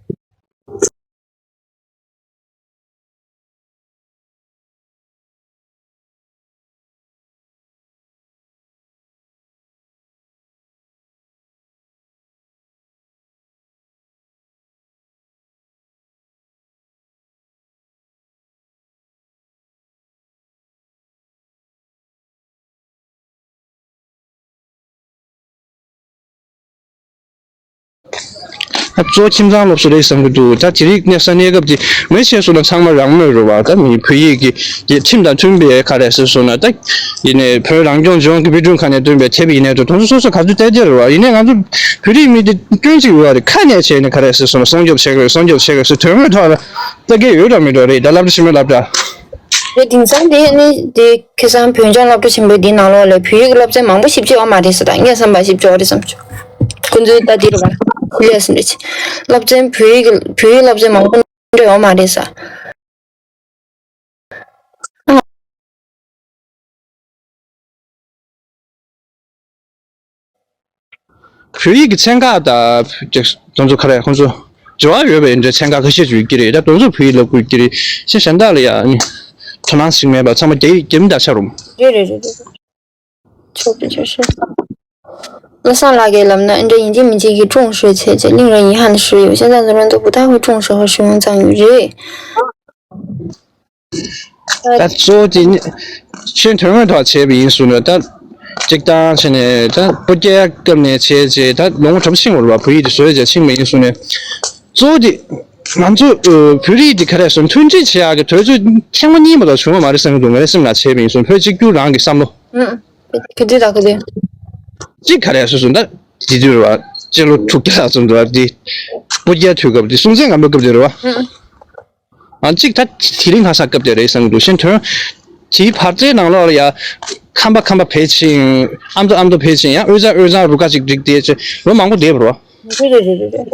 ད་གཙོ་བོ་ཁྱིམ་ཚང་སློབ་གསོ་རེད་བསམ་གྱི་འདུག་ད་དེ་རིང་གནས་ས་གནས་སྐབས་དེ་ངས་བཤད་སོང་ན་ཚང་མ་རང་མོས་རེད་བ། ད་མི་བོད་ཡིག་གི་ཁྲིམས་དང་མཐུན་པའི་ག་རེ་ཟེར་སོང་ན་ད་ཡིན་ནའི་བོད་རང་སྐྱོང་ལྗོངས་ཀྱི་དཔེ་སྐྲུན་ཁང་ནས་བཏོན་པའི་དེབ་ཡིན་ནའི་འགྲོ་དོན་སོ་སོ་ག་ཚོད་བལྟས་བསྡད་རེད་བ། ཡིན་ནའི་ང་ཚོ་བོད་རིགས་མི་དེ་སྐྱོན་གཅིག་ཡོད་རེད། ཁ་ནས་བྱས་ནས་ག་རེ་ཟེར་སོང་ན་སྲུང་སྐྱོབ་བྱེད་དགོས་སྲུང་སྐྱོབ་བྱེད་དགོས་ཟེར་དོན་དངོས་ཐོག་ལ་ལྟ་གི་ཡོད་འགྲོ་མི་འགྲོ་རེད། ད་སློབ་གྲྭ་ཆེན་མོའི་སློབ་གྲྭ། རེད། དེང་སང་དེ་ནི་དེ་ཁ་སང་བོད་ལྗོངས་སློབ་གྲྭ་ཆེན་པོའི་དེའི་ནང་ལོགས་ལ་བོད་ཡིག་གི་སློབ་ཚན་མང་པོ་ཞིབ་ཕྱོགས་ཡོད་མ་རེད་ཟེར། ད་ངས་བསམ་པ་ཞིབ་ཕྱོགས་རེད་བསམ་བྱུང་། ཁོ་ཚོའི་ད་དེ་རེད་བ། ལས་སུ་འདྲ་ཆེ། སློབ་ཚན་བོད་ཡིག་གི་བོད་ཡིག་སློབ་ཚན་མང་པོ་འདྲ་ཡོད་མ་རེད་ཟེར། བོད་ཡིག་གི་ཚན་ཁག་དང་དེ་ཚོ་ག་རེ་ཁོང་ཚོ་འབྲེལ་བ་ཡོད་པའི་འདྲ་ཚན་ཁག་ཁ་ཤས་ཤིག་ཡོད་ཀྱི་རེད། ད་དེ་ཚོ་བོད་ཡིག་བསླབ་དགོས་ཀྱི་རེད། ཤེས་གཞན་དག་ལ་ཡ་ནི་དོ་སྣང་ཞིག་མེད་པ་ཚང་མ་རྒྱ་ཡིག་རྒྱ་མི་དང་ཆ་རུང་། རེད་རེད་རེད་རེད། ཆོག་གི་ཆོག་ཤེས། བློ་བཟང་ལགས་ཀྱིས་ལབ་ན་ཨ་འདྲ་ཡིན་གཅིག་མིན་གཅིག་གིས་ཀྲུང་ཧྲེ་བྱས་རྗེས་གླིང་ར་ཡིན་ཧན་ཧྲི་ཡོད་ཤན་ཙང་ཙུ་རོན་ཏུ་བུ་ཐག་ཧུའི་ཀྲུང་ཧྲེ་ཧོ་ཧྲི་ཡོང་ཙང་ཡོད་རེད། ད་གཙོ་བོ་དེ་ནི་ཆོས་དོན་དངོས་ཐོག་བྱས་པ་ཡིན་གསུངས་ན་ད་གཅིག་བཏང་བྱས་ནས་ད་སྤུ་རྒྱལ་སྐབས་ནས་བྱས་རྗེས་ད་ལོ་ངོ་དྲུག་ཕྱིན་པ་རེད་བ། བོད་ཡིག་དེ་བཟོས་རྗེས་ཕྱིན་པ་ཡིན་གསུངས་ནས་གཙོ་བོ་དེ་ང་ཚོ་བོད་རིགས་དེ་ག་རེ་ཟེར་མཐུན་སྒྲིལ་བྱེད་ཡག་གི་དུས་ཚོད་ཐེངས་མ་གཉིས་མ་གཏོགས་བྱུང་བ་མ་རེད་བསམ་གྱི་འདུག་ངའི་སེམས་ལ་བྱས་པ་ཡིན་གསུངས། བོད་གཅིག་གྱུར་རང་གི་བསམ་བློ། ག་དུས་དང་ག་དུས། གཅིག་ག་རེ་སོ་སོ་ད་དེ་དུས་རེད་བ། སྤྱི་ལོ་དྲུག་བརྒྱ་ལྷག་ཙམ་འདུག་བ། དེ་སྤུ་རྒྱལ་དུས་སྐབས་དེ་སྲོང་བཙན་སྒམ་པོའི་སྐབས་དེ་རེད་བ། ཨ་གཅིག་ད་དེ་རིང་ཁ་སང་སྐབས་དེ་རེད་བསམ་གྱི་འདུག་གཞན་དོན་དེའི་བར་ཚེས་ནང་ལོགས་ལ་ཡ་ཁམས་པ་ཁམས་པ་བེད་ཕྱིན། ཨ་མདོ་ཨ་མདོ་བེད་ཕྱིན། ཡང་དབུས་གཙང་དབུས་གཙང་རུ་ཁག་ཅིག་བསྒྲིགས་ཏེ་ལོ་མང་པོ་བསྡད་པ་རེད་བ། རེད་རེད་རེད་རེད།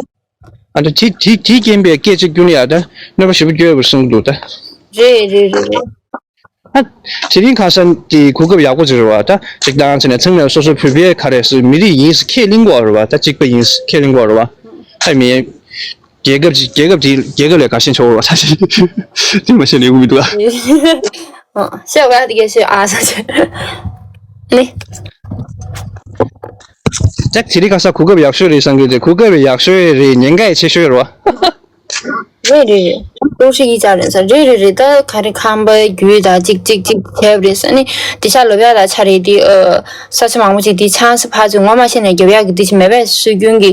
ཨ་ད་དེ་དེ་དེའི་རྐྱེན་པས་སྐད་ཅིག་སྐྱོན་ཡ་ད་གནོད་པ་ཞེ་པོ་བསྐྱལ་བ་གསུང་གི་འདུག་ད། རེད་རེད་རེད་རེད། ཨ་དེ་རིང་ཁ་སང་དེ་གོ་སྐབས་ཡག་པོ་ཅིག་རེད་བ། ད་གཅིག་བཏང་བྱས་ནས་ཚང་མས་སོ་སོ་བོད་པའི་ག་རེ་ཟེར་མི་རིགས་ཡིན་ཟེར་ཁས་ལེན་དགོས་རེད་བ། ད་གཅིག་པ་ཡིན་ཟེར་ཁས་ལེན་དགོས་རེད་བ། ད་མི་རྒྱལ་ཁབ་ཅིག་རྒྱལ་ཁབ་དེ་རྒྱལ་ཁབ་ལས་དགའ་ཞེན་ཆེ་བ་རེད་བ། ད་དེ་མ་བཤད་ན་ཡོང་གི་མི་འདུག་ཨ། ཨ་བཤད་དགོས་ཡ་དེ་གས་བཤད་ཨ་ས་བཤད། ནི། ད་དེ་རིང་ཁ་སང་གོ་སྐབས་ཡག་ཤོས་རེད་བསམ་གྱི་འདུག་གོ་སྐབས་ཡག་ཤོས་རེད། ཉེན་ཁ་ཡང་ཆེ་ཤོས་རེད་བ། རེད་རེད་རེད། ཀྲུའུ་ཧྲི་གིས་བཅར་རེད་ཟེར། རེད་རེད་རེད། ད་ག་རེ་ཁམས་པ་རྒྱུད་དང་གཅིག་གཅིག་གཅིག་བྱས་པ་རེད་ཟེར་ནི། དེ་ཤ་ལོབ་ཡག་ད་ཆ་རེད་དེ། ཨ་ས་ཆ་མང་པོ་ཅིག་དེ་ཆང་ས་ཕར་ཚུར་ངོ་མ་ཤེས་ནས་རྒྱབ་ཡག་གི་དེ་ཅིག་མེད་པས་སྲོལ་རྒྱུན་གྱི།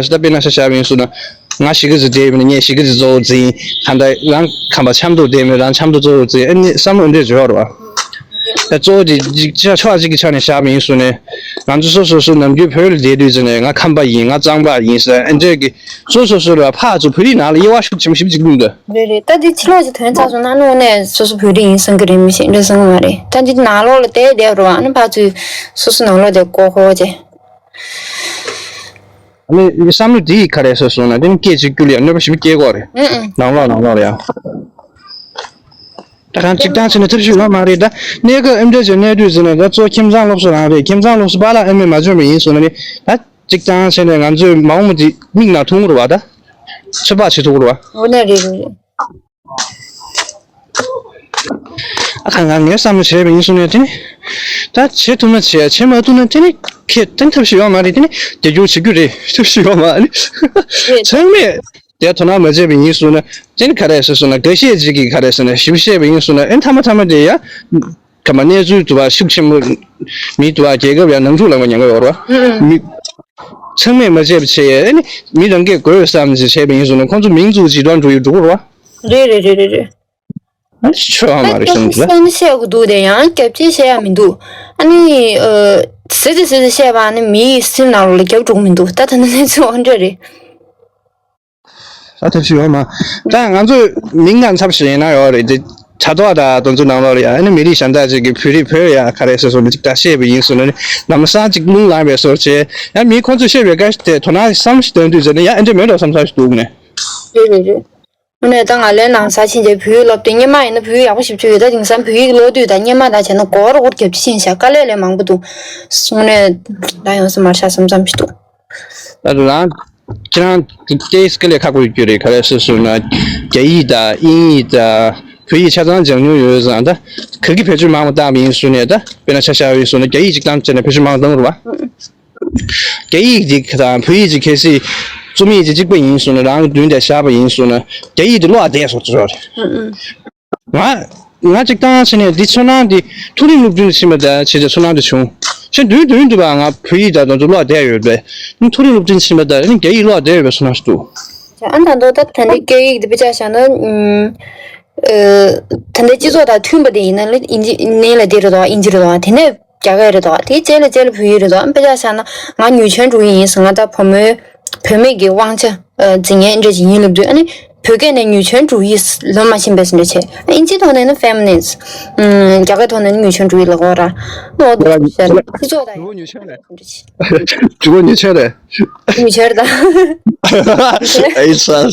བྱས་སུ་ད་དཔེར་ན་ཆ་བཞག་པ་ཡིན་སོང་ན། ང་གཞིས་ཀ་རྩེ་བསྡད་ཡོད་ན་ངས་གཞིས་ཀ་རྩེ་གཙོ་བོ་འཛིན། གང་ལྟར་རང་ཁམས་པ་ཆབ་མདོ་བསྡད་མེད་རང་ཆབ་མདོ་གཙོ་བོ་འཛིན། ཨ་ནི་བསམ་བློ་འདི་འདྲ་བརྗོད་རོགས། ད་གཙོ་བོ་དེ་ཅིག་ཆ་ཕྱོགས་གཅིག་གི་ཆ་ནས་བཞག་པ་ཡིན་སོང་ནས། ང་ཚོ་སོ་སོ་སོ་ནམ་རྒྱུན་བོད་ལ་བསྡད་དུས་ཙམ་ནས་ང་ཁམས་པ་ཡིན། ང་གཙང་པ་ཡིན་ཟེར་ཨ་འདྲས་ཀྱི་སོ་སོ་སོ་ལ་ཕར་ཚུར་བོད་རིགས་ནང་ལ་དབྱེ་བ་ཤུགས་ཆེན་པོ་ཞེ་པོ་ཅིག་བླུགས་འདུག་རེད་རེད། ད་འདི་ཕྱི་ལོགས་ཀྱི་དོན་ཚགས་སོང་ན་ནི་དངོས་གནས་སོ་སོ་བོད་རིགས་ཡིན་བསམ་གི་རེད། མི་ཤེས་འདྲ་བསམ་གི་མ་རེད། ད་འདི་ནང་ལོགས་ལ་བསྡད་བསྡད་རོགས། ཨ་ནི་ཕར་ཚུར་སོ་སོ་ནང་ལོགས་དེ་ཀོ་ཧོ་ཅེ། ཨ་ནི་བསམ་བློ་འདི་ག་རེ་ཟེར་སོང་ན་དེ་ནི་སྐད་ཅིག་སྒྱུར་ལ་ཡང་གནོད་པ་ཞེ་པོ་སྐྱེལ་གི་རེད། ཨུ་ཨུ། ནང་ལོགས་ནང་ལོགས་ལ་ཡང་། ད་གང་གཅིག་ཐང་ཆད་ན་ཐབས་ཤེས་ཡོད་མ་རེད། ད་གནས་སྐབས་ཨེམ་འདྲ་ཅིག་གནས་དུས་ཟེར་ན་ད་གཙོ་ཁྱིམ་ཚང་སློབ་གསོ་རང་རེད། ཁྱིམ་ཚང་སློབ་གསོ་པཱ་ལགས་ཨ་མས་མ་འཇོན་པ་ཡིན་སོང་ན་ནི་ད་གཅིག་ཐང་ཆད་ནས་ང་ཚོས་མ་འོངས་པ་དེ་མིག་ནང་མཐོང་གི་རེད་བ། ད་ཚོད་དཔག་བྱེད་ཐུབ་ཀྱི་རེད་བ། འོ་ན་རེད་རེད་རེད། ཨ་ཁ་ང་ངས་བསམ་བློ་བྱས་པ་ཡིན་སོང་ན་དེ་ནི། ད་བྱེད་ཐུབ་ན་བྱེད། བྱེད་མ་ཐུབ་ན་དེ་ནི་ཁེ་དེ་ཐབས་ཤེས་ཡོད་མ་རེད། དེ་ནི་རྒྱབ་སྐྱོར་བྱེད་རྒྱུ་རེད། ཐབས་ཤེས་ཡོད་མ་རེད། ཚང་མས་དེ་དོ་སྣང་མ་བྱས་པ་ཡིན་སོང་ན་དེ་ནི་ག་རེ་ཟེར་སོང་ན་འགའ་ཤས་ཅིག་གིས་ག་རེ་ཟེར་ན་ཞིབ་བཤད་པ་ཡིན་སོང་ན་ཨེ་མཐའ་མ་མཐའ་མ་དེ་ཡ། ག་མ་གནས་ཚུལ་དུ་བ་ཤུགས་ཆེན་པོ་མི་དུ་བ་རྒྱལ་ཁབ་ཡང་ནང་འཁྲུག་ལངས་པ་ཉེན་ཁ་ཡོད་རེད་བ། མི་ཚང་མས་མ་བྱས་པ་བྱས་ཨེ་ནི་མི་རང་གིས་དགོས་བསམ་ཞིག་བྱས་པ་ཡིན་སོང་ན་ཁོང་ཚོ་མིང་འཛུགས་ཅིག་དོན་འགྲོ་ཡོད་འགྲོ་གི་རེད་བ། རེད་རེད་རེད་རེད་རེད། ཨ་ནི་ཆོས་ཨ་མ་རེད་བསམ་གི་ལ། སེམས་བཤད་གི་འདུག་དེ་ཡང་རྒྱབ་ཅིག་བཤད་ཡ་མི་འདུག་ཨ་ནི་ཟེར་ཟེར་ཟེར་ཟེར་བཤད་པ་ཨ་ནི་མིའི་སེམས་ནང་ལོགས་ལ་རྒྱབ་འགྲོ་གི་མི་འདུག་ད་ད་ནི་གནས་ཚུལ་འོ་འདྲ་རེད། ད་ཐབས་ཤེས་ཡོད་མ། ད་ང་ཚོས་མིང་དང་ཚབ་ཞིག་ཡིན་ན་ཡོད་རེད་དེ། དྲ་ཐོག་དང་དེ་ཚོ་ནང་ལོགས་ལ་ཡ་ཨ་ནི་མི་རིགས་གཞན་དག་ཅིག་གིས་བོད་རིགས་བོད་ཡ་ག་རེ་ཟེར་སོང་ནི་ཅིག་ད་བཤད་པ་ཡིན་སོང་ན་ནི་ལམ་སང་ཅིག་རླུང་ལངས་པའི་བཟོ་བྱས་ཡ་མིའི་ཁོང་ཚོས་བཤད་པའི་བཀའ་དེ་དོ་སྣང་བསམ་ཞིག་སྟོན་དུས་ཟེར་ནི་ཡ་ཨེ་འདྲ་མེད་འགྲོ་བསམ་བསམ་ཞིག་འདུག་ནས། རེད་རེད་རེད། དངོས་གནས་ད་ང་ལས་ནང་ས་ཕྱིན་རྗེས་བོད་ཡིག་སློབ་དུས་སྔོན་མ་ཡིན་ན་བོད་ཡིག་ཡག་པོ་ཞེ་པོ་ཅིག་ཡོད། ད་དེང་སང་བོད་ཡིག་ཀློག་དུས་ད་སྔོན་མ་དང་བྱས་ན་གོ་བ་རོ་བོར་རྒྱབ་ཅིག་ཕྱིན་ཤག་དཀའ་ལས་ལས་མང་པོ་འདུག་དངོས་གནས་ད་ཡོང་ས་མ་རེད་ཤག་བསམ་བསམ་ཞིག་འདུག་ད་དུང་རང་ཁྱེད་རང་ཏེས་དཀའ་ལས་ཁག་པོ་ཡོད་རྒྱུ་རེད། ག་རེ་ཟེར་སོང་ན་རྒྱ་ཡིག་དང་དབྱིན་ཡིག་དང་བོད་ཡིག་ཆ་ཚང་སྦྱང་མྱོང་ཡོད་ཙང་ད་ག་གི་བེད་སྤྱོད་མང་བ་བཏང་བ་ཡིན་སོང་ནས་ད་དཔེར་ན་ཆ་བཞག་པ་ཡིན་སོང་ན་རྒྱ་ཡིག་ཅིག་བཏང་བྱས་ནས་བེད་སྤྱོད་མང་བ་བཏང་རུང་བ། རྒྱ་ཡིག་ཅིག་དང་བོད་ཡིག་ཅིག་གལ་སྲིད་རྩོམ་ཡིག་ཅིག་གཅིག་པ་ཡིན་སོང་ན་རང་གི་མདུན་དེར་བཞག་པ་ཡིན་སོང་ན་རྒྱ་ཡིག་དེ་ཀློག་བསྡད་སོང་ཙང་རེད། ང་ང་གཅིག་བཏང་ཕྱིན་ནས་འདི་ཚོར་སྣང་འདི་མཐོ་རིམ་སློབ་འབྲིང་ཕྱིན་པ་དང་བྱས་ཙང་ཚོར་སྣང་འདི་བྱུང་། ཕྱིན་མདུན་མདུན་དུ་བ་ང་བོད་ཡིག་དང་དེ་ཚོ་ཀློག་བསྡད་ཡོད་པས་མཐོ་རིམ་སློབ་འབྲིང་ཕྱིན་པ་དང་རྒྱ་ཡིག་ཀློག་བསྡད་ཡོད་པའི་ཚོར་སྣང་ཞིག་འདུག་ཨ་ད་མདོ་ད་ད་འདི་སྐད་ཡིག་འདི་དཔེ་ཆ་བཞག་ན་ཨུམ། ཨ་ད་འདི་སྤྱི་ཚོགས་དང་མཐུན་པ་དེ་ཡིན་ན་ལ་ཨིན་ཇི་ནས་ལ་དེ་རེད་དོ་ཨིན་ཇི་རེད་དོ་དེ་ནས་རྒྱ་སྐད་རེད་དོ་དེ་རྗེས་ལ་རྗེས་ལ་བོད་ཡིག་རེད་དོ་དཔེ་ཆ་བཞག་ན་ང་ཉུལ་ཆོན་འབྲུག་ཡིན་ཟེར་ང་ད་བུ་མོའི་བུད་མེད་ཀྱི་དབང་ཆ་འཛིན་མཁན་འདྲ་ཅིག་ཡིན་ལབ་དུས་ཨ་ནི་བོད་སྐད་ནས་ཉུལ་ཆོན་འབྲུག་ཡིག་ལོན་མ་ཤེས་པས་ཟེར་འདྲ་བྱས། ཨིན་ཇིའི་ཐོག་ནས་ནི་ཕེ་མི་ནིན། རྒྱ་སྐད་ཐོག་ནས་ནི་ཉུལ་ཆོན་འབྲུག་ཡིག་ལབ་དགོས་ར། ནོ་ད་ཤར་སྤྱི་ཚོགས་དང་ཉུལ་ཆོན་རེད། འབྲུག་ཉུལ་ཆོན་རེད། ཉུལ་ཆོན་ད། ཨེ་ས།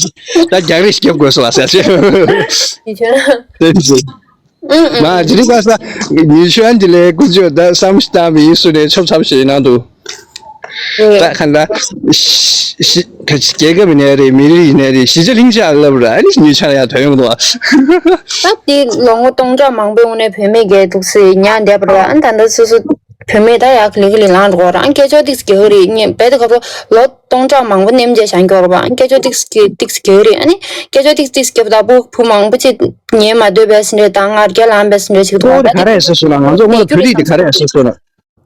ད་རྒྱག་རེས་སྐྱབས་དགོས་སོ་ལ་ཟེར་ཆེ། ཉུལ་ཆོན། དེ་ཚོ། ཨུ་ཨུ། མ་ཇི་རིག་པ་ས། ཉི་ཆོན་འདི་ལས་ཀུན་སྤྱོད་ད་བསམ་ཤི་ཏང་བི་སུ་ནས་ཆོབ་ཚབ་ཞེས་གནང་འདུག་ད་ཁ་ན། ཤི་ཤི་ཁ་ཅི་རྒྱལ་ཁབ་ནས་རེད་མི་རིགས་ནས་རེད་གཞིས་ཆགས་ལྷིང་ཆགས་ལབ་ར་ཨ་ནི་ཉི་ཆོན་ཡང་དོན་ཡོང་འདུག་ད་དེ་ལོ་ངོ་སྟོང་ཕྲག་མང་པོའི་སྔོན་ནས་བུད་མེད་རྒྱལ་འདུག་སེ་ཉར་བསྡད་པ་ར་ཨ་ད་ལྟ་སོ་སོ་བུད་མེད་ད་ཡག་གི་ལི་གི་ལི་ལངས་འགྲོ་ར་ཨ་སྐད་ཅོར་ཏིག་སི་རྒྱག་གི་རེད་ངས་བེད་དེ་ག་ཚོ་ལོ། སྟོང་ཕྲག་མང་པོ་ནེམ་རྒྱག་བཞག་མཁན་ཡོད་རེད་པ། སྐད་ཅོར་ཏིག་ཏིག་རྒྱག་རེད། ཨ་ནི་སྐད་ཅོར་ཏིག་ཏིག་རྒྱབ་ད་བུ་བུ་མང་པོ་ཅིག་ཉན་མ་འདོད་པའི་སྲིད་འདྲ་དང་ང་རྒྱ་ལངས་པའི་སྲིད་འདྲ་ཞིག་འདུག་གཙོ་བོ་དེ་ག་རེ་ཟེར་སོང་ན་ང་ཚོ་སྔོན་ལ་བོད་རིགས་དེ་ག་རེ་ཟེར་སོང་ན་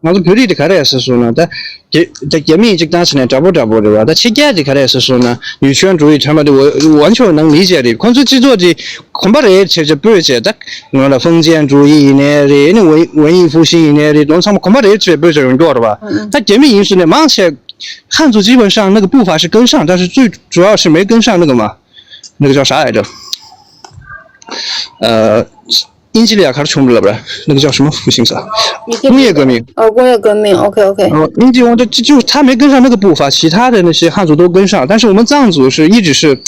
ང་ཚོ་བོད་རིགས་དེ་ག་རེ་ཟེར་སོང་ན་ད་རྒྱ་རྒྱ་མི་ཡིན་གཅིག་བཏང་ཟེར་ནས་འདྲ་པོ་འདྲ་པོ་རེད་བ། ད་ཕྱི་རྒྱལ་དེ་ག་རེ་ཟེར་སོང་ན་ཉུལ་ཆོན་འགྲོ་ཡི་དྲན་པ་དེ་ཝན་ཆོ་ནང་མི་བྱས་རེད། ཁོང་ཚོ་སྤྱི་ཚོགས་དེ་གོམ་པ་རེ་བྱས་བྱས་སྤོས་བྱས་ད་ང་ལ་ཧྥང་ཅན་འགྲོ་ཡི་ཡིན་ནའི་རེད། ཨ་ནི་ཝན་ཝན་ཡིན་ཧྥུ་ཤིན་ཡིན་ནའི་རེད། དོན་ཚང་མ་གོམ་པ་རེ་བྱས་སྤོས་བྱས་ཡོང་གི་ཡོད་རེད་བ། ད་རྒྱ་མི་ཡིན་སོང་ནས་མང་ཆེ། 汉族基本上那个步伐是跟上，但是最主要是没跟上那个嘛，那个叫啥来着？呃，英吉利亚开始穷不了吧？那个叫什么复兴者？工业革命。哦，工业革命，OK OK。哦，英吉利我这就就他没跟上那个步伐，其他的那些汉族都跟上，但是我们藏族是一直是，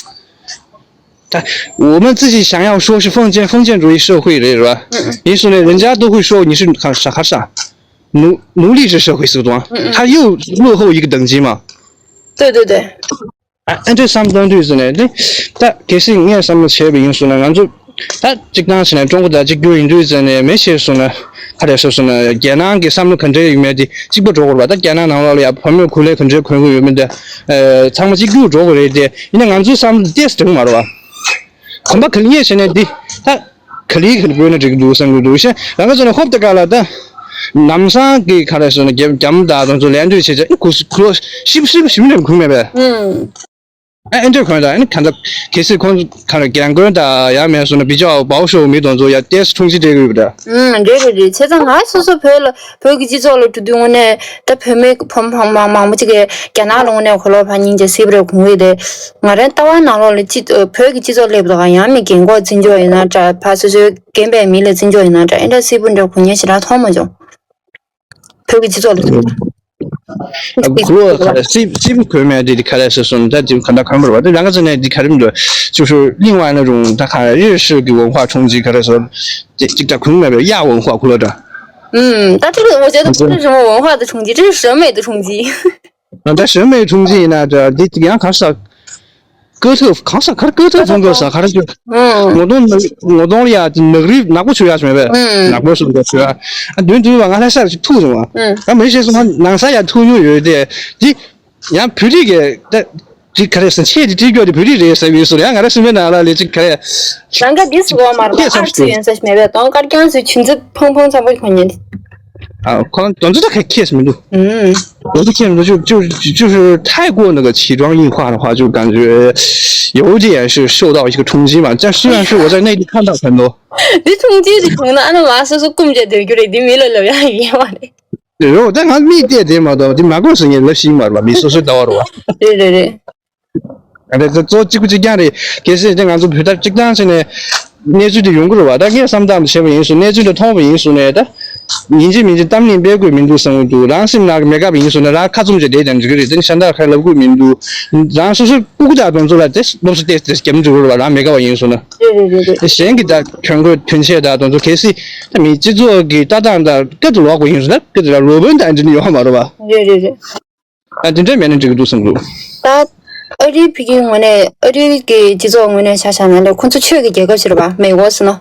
他我们自己想要说是封建封建主义社会的是吧？嗯嗯。因此呢，人家都会说你是啥啥啥，奴奴隶制社会是吧？嗯嗯。他又落后一个等级嘛。对对对。 ཨ་ཨ་འདྲ་བསམ་བཏང་དུས་ཟེར་ནས་ནི། ད་གལ་སྲིད་ངས་བསམ་བློ་བྱས་པ་ཡིན་སོང་ན་ང་ཚོ། ད་གཅིག་བཏང་བྱས་ནས་ཀྲུང་གོ་དང་གཅིག་གྱུར་ཡིན་དུས་ཟེར་ནས་མེ་ཤེས་སོང་ན། ག་རེ་ཟེར་སོང་ན་རྒྱལ་ནང་གི་བསམ་བློ་ག་འདྲ་ཡོད་མེད་དེ་གཅིག་པ་འགྲོ་དགོས་རེད་པ། ད་རྒྱལ་ནང་ནང་ལོགས་ལ་ཡ་བུ་མོས་གོ་ལའི་ག་འདྲ་གོན་དགོས་ཡོད་མེད་དེ། ཚང་མ་གཅིག་གྱུར་འགྲོ་དགོས་རེད་དེ། ཡིན་ན་ང་ཚོའི་བསམ་བློ་ཏོག་ཙམ་འགྲིག་མ་རེད་པ། གོམ་པ་ག་ལེར་བྱས་ནས་འདི། ད་ག་ལེར་ག་ལེར་བོས་ན་འགྲིག་གི་འདུག་བསམ་གི་འདུག་ཤ། རང་ག་ཚོ་ནས་ཧོབ་ཏེ་ག་ལ་ད། ལམ་སང་གི་ག་རེ་ཟེར་ན་རྒྱ་རྒྱ་མོ་དང་དང་ཚོ་ལན་འདོད་བྱེད་ཅེས་ཁུ་སུ་ཁུ་ཤིབ་ཤིབ་ཤིབ་ནས་གུང་མེད་པས། ཨ་ཨེ་འདྲ་གོན་ད་ཨ་ནི་ག་འདྲ་གལ་སྲིད་ཁོང་ག་རེ་རྒན་རྒོན་ད་ཡང་མེད་སོང་ན་བི་ཅོ་བའོ་ཤོ་མི་དང་ཚོ་ཡ་ཏེས་ཁྲུང་ཆི་སྤྲད་གི་ཡོད་པ་འདྲ། ཨུམ་རེད་རེད་རེད། བྱས་ཙང་ང་སོ་སོ་བོད་ལ་བོད་ཀྱི་སྤྱི་ཚོགས་ལ་འགྲོ་དུས་དངོས་གནས་ད་བོད་མི་ཕོ་མོ་མང་མང་པོ་ཅིག་གིས་རྒྱ་ནག་ལ་དངོས་གནས་གོ་ལོག་ཕར་སྙིང་རྗེ་སིབ་རེ་གུང་བས་དེ། ང་རང་ལྟ་བ་ནང་ལོགས་ལ་སྤྱི་བོད་ཀྱི་སྤྱི་ཚོགས་སླེབས་དུས་ཡང་མི་རྒན་གོག་བརྩི་འཇོག་ཡིན་ན་འདྲ། ཕར་སོ་སོའི་རྒན་པའི་མི་ལ་བརྩི་འཇོག་ཡིན་ན་འདྲ། ཨེ་འདྲ་སིབ་པོ་འདྲ་གུང་ཉེ་ཞེ་དྲག་མཐོང་མ་བྱུང་། བོད་ཀྱི་སྤྱི་ཚོགས་ལ། ཁོ་ཁ་སིབ་སིབ་གོན་མེད་དེ་ག་རེ་ཟེར་སོང་ད་དེ་ག་འདྲ་གོན་པར་བ་དེ་རང་ག་ཚོ་ནས་དེ་ག་རེ་མི་འདུག 就是另外那种 ད་ག་日式的文化冲击 ག་རེ་ཟེར། དེ་གཅིག་ད་གོན་མེད་པའི་亚文化 ཁོ་ལ་འདྲ། 嗯，但这个我觉得不是什么文化的冲击，这是审美的冲击。 ད་审美冲击 ཡིན་ན་འདྲ་འདི་ཡང་ག་ས། ཀོ་ཐོ་གང་ས་གར་ཀོ་ཐོ་ཚོང་ཀོ་ས་གར་ཅུ། ངོ་གདོང་ངོ་གདོང་ལ་ཡ་ནག་རིབ་ནག་པོ་བྱུག་ཡ་བྱུང་བས། ནག་པོ་བྱུག་ཡ་བྱུག་ཡ། ཨ་དུན་དུན་བ་ང་ལྷ་ས་ཅིག་ཐུག་སོང་བ། ཨ་མི་ཤེས་སོང་ང་ནང་ས་ཡ་ཐུག་མྱོང་ཡོད་དེ། འདི་ཡང་བོད་རིགས་ཀྱི་ད་འདི་ག་རེ་ཟེར་ཆེད་དུ་བྲིས་རྒྱུ་དེ་བོད་རིགས་རེད་ཟེར་བའི་སོ་ཡང་ང་རེ་སེམས་པའི་ནང་ལ་ལས་ཅིག་ག་རེ། རང་ག་འདི་སུ་གོ་མ་རེད་པ། ཨར་ཚུ་ཡོན་ས་ཞིག་མེད་པས། དོང་དཀར་རྐྱང་ཚོའི་ཆུ་མཛོད་ཕང་ཕང་ཚ་པོ་གོ་ཉན། 啊，可能总之他开 case 没路。嗯，我是 case 没路，就就就是太过那个奇装异化的话，就感觉有点是受到一个冲击嘛。但虽然是我在内地看到很多， འདི་ཆུང་ཆུང་དེ་ཆུང་ན་ཨ་ན་མ་སོ་སོ་ཀུམ་བྱས་སྡོད་རྒྱུ་རེད། འདི་མི་ལ་ལབ་ཡག་ཡིན་པ་རེད། 然后但他密电点嘛的，就蛮过是你那新嘛吧，没说是到了吧。 རེད་རེད་རེད། 啊，这这做这个这样的，其实这俺是陪他这当时呢，那时就用过了吧？但俺三当前面因素，那时的通过因素呢，但年纪年纪当年别个民族生活度，然后是那个没个因素呢，然后看中这点点这个人，真想到还老个民族，然后是是不过在动作了，这是都是这这节目组了吧？然后没个因素呢，对对对对。先给他全国全线的动作开始，他们制作给搭档的各种老个因素呢，各种老本的这里有嘛，对吧？对对对。 ཨ་དེ་འདྲའི་མེད་ན་འགྲིག་གི་འདུག་བསམ་འདུག་ད་ཨ་རིའི་ཕ་གིའི་ངོས་ནས་ཨ་རིའི་གི་སྤྱི་ཚོགས་ངོས་ནས་ཆ་བཞག་ན་ལས་ཁོང་ཚོ་ཆོས་ཀྱི་རྒྱལ་ཁབ་ཞིག་རེད་པ། 美国 ཟེར་ན་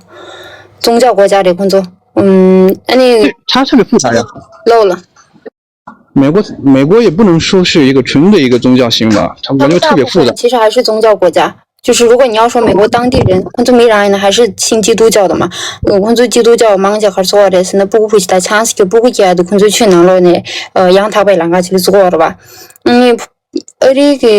宗教国家 རེད་ཁོང་ཚོ། ཨ་ནི་他特别复杂呀。 ལོ་ལ། 美国美国也不能说是一个纯的一个宗教型吧，它感觉特别复杂。 其实还是宗教国家。 就是如果你要说美国当地人，ཁོང་ཚོ་མི་རང་ཡིན་ན་还是信基督教的嘛。ཁོང་ཚོ་基督教མང་ཆེ་ག་རེ་ཟེར་བ་རེད་ཟེར་ན་སྤུ་གུ་ཕུ་ཤི་ད་ཆང་སི་ཀྱི་སྤུ་གུ་སྐྱེ་ཡ་དེ་ཁོང་ཚོའི་ཆོས་ནང་ལོགས་ནས་ཡང་དག་པའི་ལམ་ཁ་ཅིག་ལ་བཙུགས་ཡོད་རེད་པ། ཨ་རི་གི་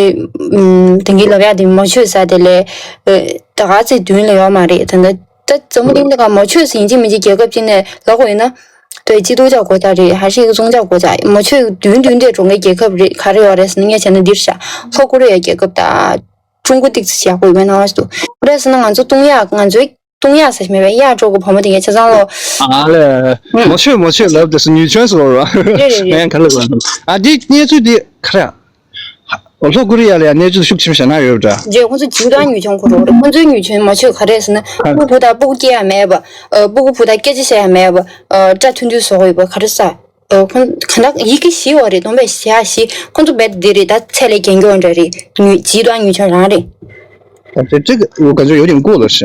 དེང་གི་ལབ་ཡ་དེ་མོ་ཆོས་ཟེར་དེ་ལས་ད་ག་ཚོད་མདུན་ལ་ཡོད་མ་རེད། ད་ད་འཛམ་བུ་གླིང་འདི་ག་མོ་ཆོས་ཟེར་ཡིན་གཅིག་མིན་གཅིག་རྒྱལ་ཁབ་ཅིག་ནས་ལབ་དགོས་ཡིན་ན། 对，基督教国家 རེད། 还是一个宗教国家། མོ་ཆོས་མདུན་མདུན་དེ་འགྲོ་མཁན་རྒྱལ་ཁབ་རེད། ག་རེ་ཡོད་རེད་ཟེར་ན་ངས་བྱས་ན་འདིར་བཞག་ལྷོ་ཀོ་རི་ཡའི་རྒྱལ་ཁབ་དང་། 中国 ཏིག་ཙི་ཡག་པོ་ཡོད་པའི་སྣང་བ་ཞིག་འདུག་རེད་ཟེར་ན་ང་ཚོ་ཏུང་ཡ་ང་ཚོའི་ཏུང་ཡ་ཟེར་མེད་པའི་ཡ་ཀྲོ་གི་བུ་མོ་དེ་གའི་ཆ་ཚང་ལོ། 啊嘞，嗯没错没错，ལབ་དེ་是女权是吧？对对对哎，看了吧？啊，你你这的看呀，我说过的呀嘞，你就是胸前想那有着。 རྗེས་ཁོང་ཚོ་极端女权 ཁོ་རོ་རེད། ཁོང་ཚོའི་女权 མོ་ཆོས་ག་རེ་ཟེར་ན་སྤུ་གུ་ཕུ་ད་སྤུ་གུ་སྐྱེ་ཡ་མེད་པ། ཨ་སྤུ་གུ་ཕུ་ད་སྐད་ཆ་བཤད་ཡ་མེད་པ། ཨ་སྐྲ་ཐུང་ཐུང་བཟོ་དགོས་པ་ག་རེ་ཟ། ཨ་ཁོང་ག་འདྲ་ཡི་གེ་བཞི་ཡོད་རེད། སྟོང་པའི་བཞི་ཡ་བཞི། ཁོང་ཚོ་རྦད་དེ་རེད། ད་ཚད་ལས་རྒྱལ་མགྱོགས་འདྲ་རེད། 女极端女权 རང་རེད། 这这个我感觉有点过了是。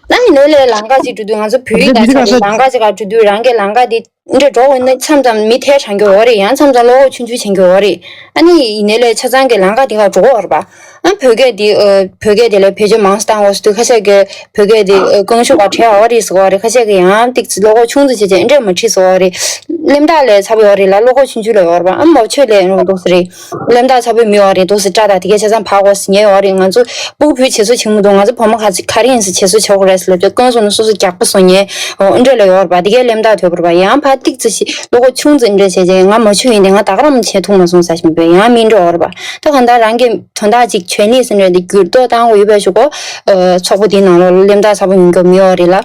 ད་ནི་ནོ་ལས་ལམ་ཁ་ཅིག་འགྲོ་དུས་ང་ཚོ་བོད་ཡིག་དང་ཆ་རེད། ལམ་ཁ་ཅིག་ག་འགྲོ་དུས་རང་གི་ལམ་ཁ་དེ་འདྲ་འགྲོ་འོང་ན་མཚམས་མཚམས་མི་ཐལ་དྲགས་ཀྱི་ཡོད་རེད། ཡང་མཚམས་མཚམས་བློ་ཁོག་ཆུང་ཆུང་བྱེད་ཀྱི་ཡོད་རེད། ཨ་ནི་ཡིན་ནའི་ལས་ཆ་ཚང་གི་ལམ་ཁ་དེ་ག་འགྲོ་གི་ཡོད་རེད་པ། ཨ་བོད་སྐད་དེ་ཨ་བོད་སྐད་དེ་ལས་བེད་སྤྱོད་མང་སྟངས་འོག་སུ་དུས་ཁ་ཤས་ཀྱི་བོད་སྐད་དེ་ཨ་རྐང་ཤུགས་ག་བྲལ་བ་རེད་ཟེར་བ་རེད། ཁ་ཤས་ཀྱི་ཡང་ཏིག་ཙི་བློ་ཁོག་ཆུང་ཙི་བྱེད་བྱེད་འདྲ་མ་ཁྲིད་ཟེར་བ་རེད། གླེན་རྟགས་ལས་ཚ་པོ་ཡོད་རེད་ལ། བློ་ཁོག་ཆུང་ཆུང་ལ་ཡོད་རེད་པ། ཨ་མོ་ཆོས་ལས་འདུག་ཟེར་རེད། གླེན་རྟགས་ཚ་པོ་མི་ཡོད་རེད་འདུག་ཟེར། སྐྲ་དང་དེ་གའི་ཆ་ཚང་ཕར་གོ་ཟེར་ཉེ་ཡོད་རེད། ང་ཚོ་སྤུ་གུ་བུ་བྱེད་ཚོ་བྱེད་མི་འདུག་ང་ཚོ་བུ་མོ་ག་ཚོད་ག་རེ་ཡིན་ཟེར་བྱེད་ཚོ་བྱེད་དགོས་རེད་ཟེར་ལབ་དུས་དཀོན་སོང་ན་སོ་སོ་རྒྱགས་པ་སོང་ཉེ་འོ་འདྲ་ལ་ཡོད་རེད་པ། དེ་གའི་གླེན་རྟགས་ཐོས་པ་རེད་པ། ཡང་ཕར་ཏིག་ཙི་ཞིག་བློ་ཁོག་ཆུང་ཙི་འདྲ་བྱས་རྗེས་ང་མོ་ཆོས་ཡིན་དེ་ང་ད་ག་རང་བྱེད་ཐུབ་མ་སོང་ཟེར་བཞིན་པས་ཡང་མི་འགྲོ་བ་རེད་པ། ད་གང་ལྟར་རང་གི་དོན་དག་ཅིག་བྱས་ནས་ཟེར་འདྲ་དེ་འགྱུར་ལྡོག་བཏང་དགོས་ཡོད་པའི་ཞུ་གོ་ཚོགས་པ་དེའི་ནང་ལོགས་ལ་གླེན་རྟགས་ཚ་པོ་ཡིན་གྱི་མི་ཡོད་རེད་ལ།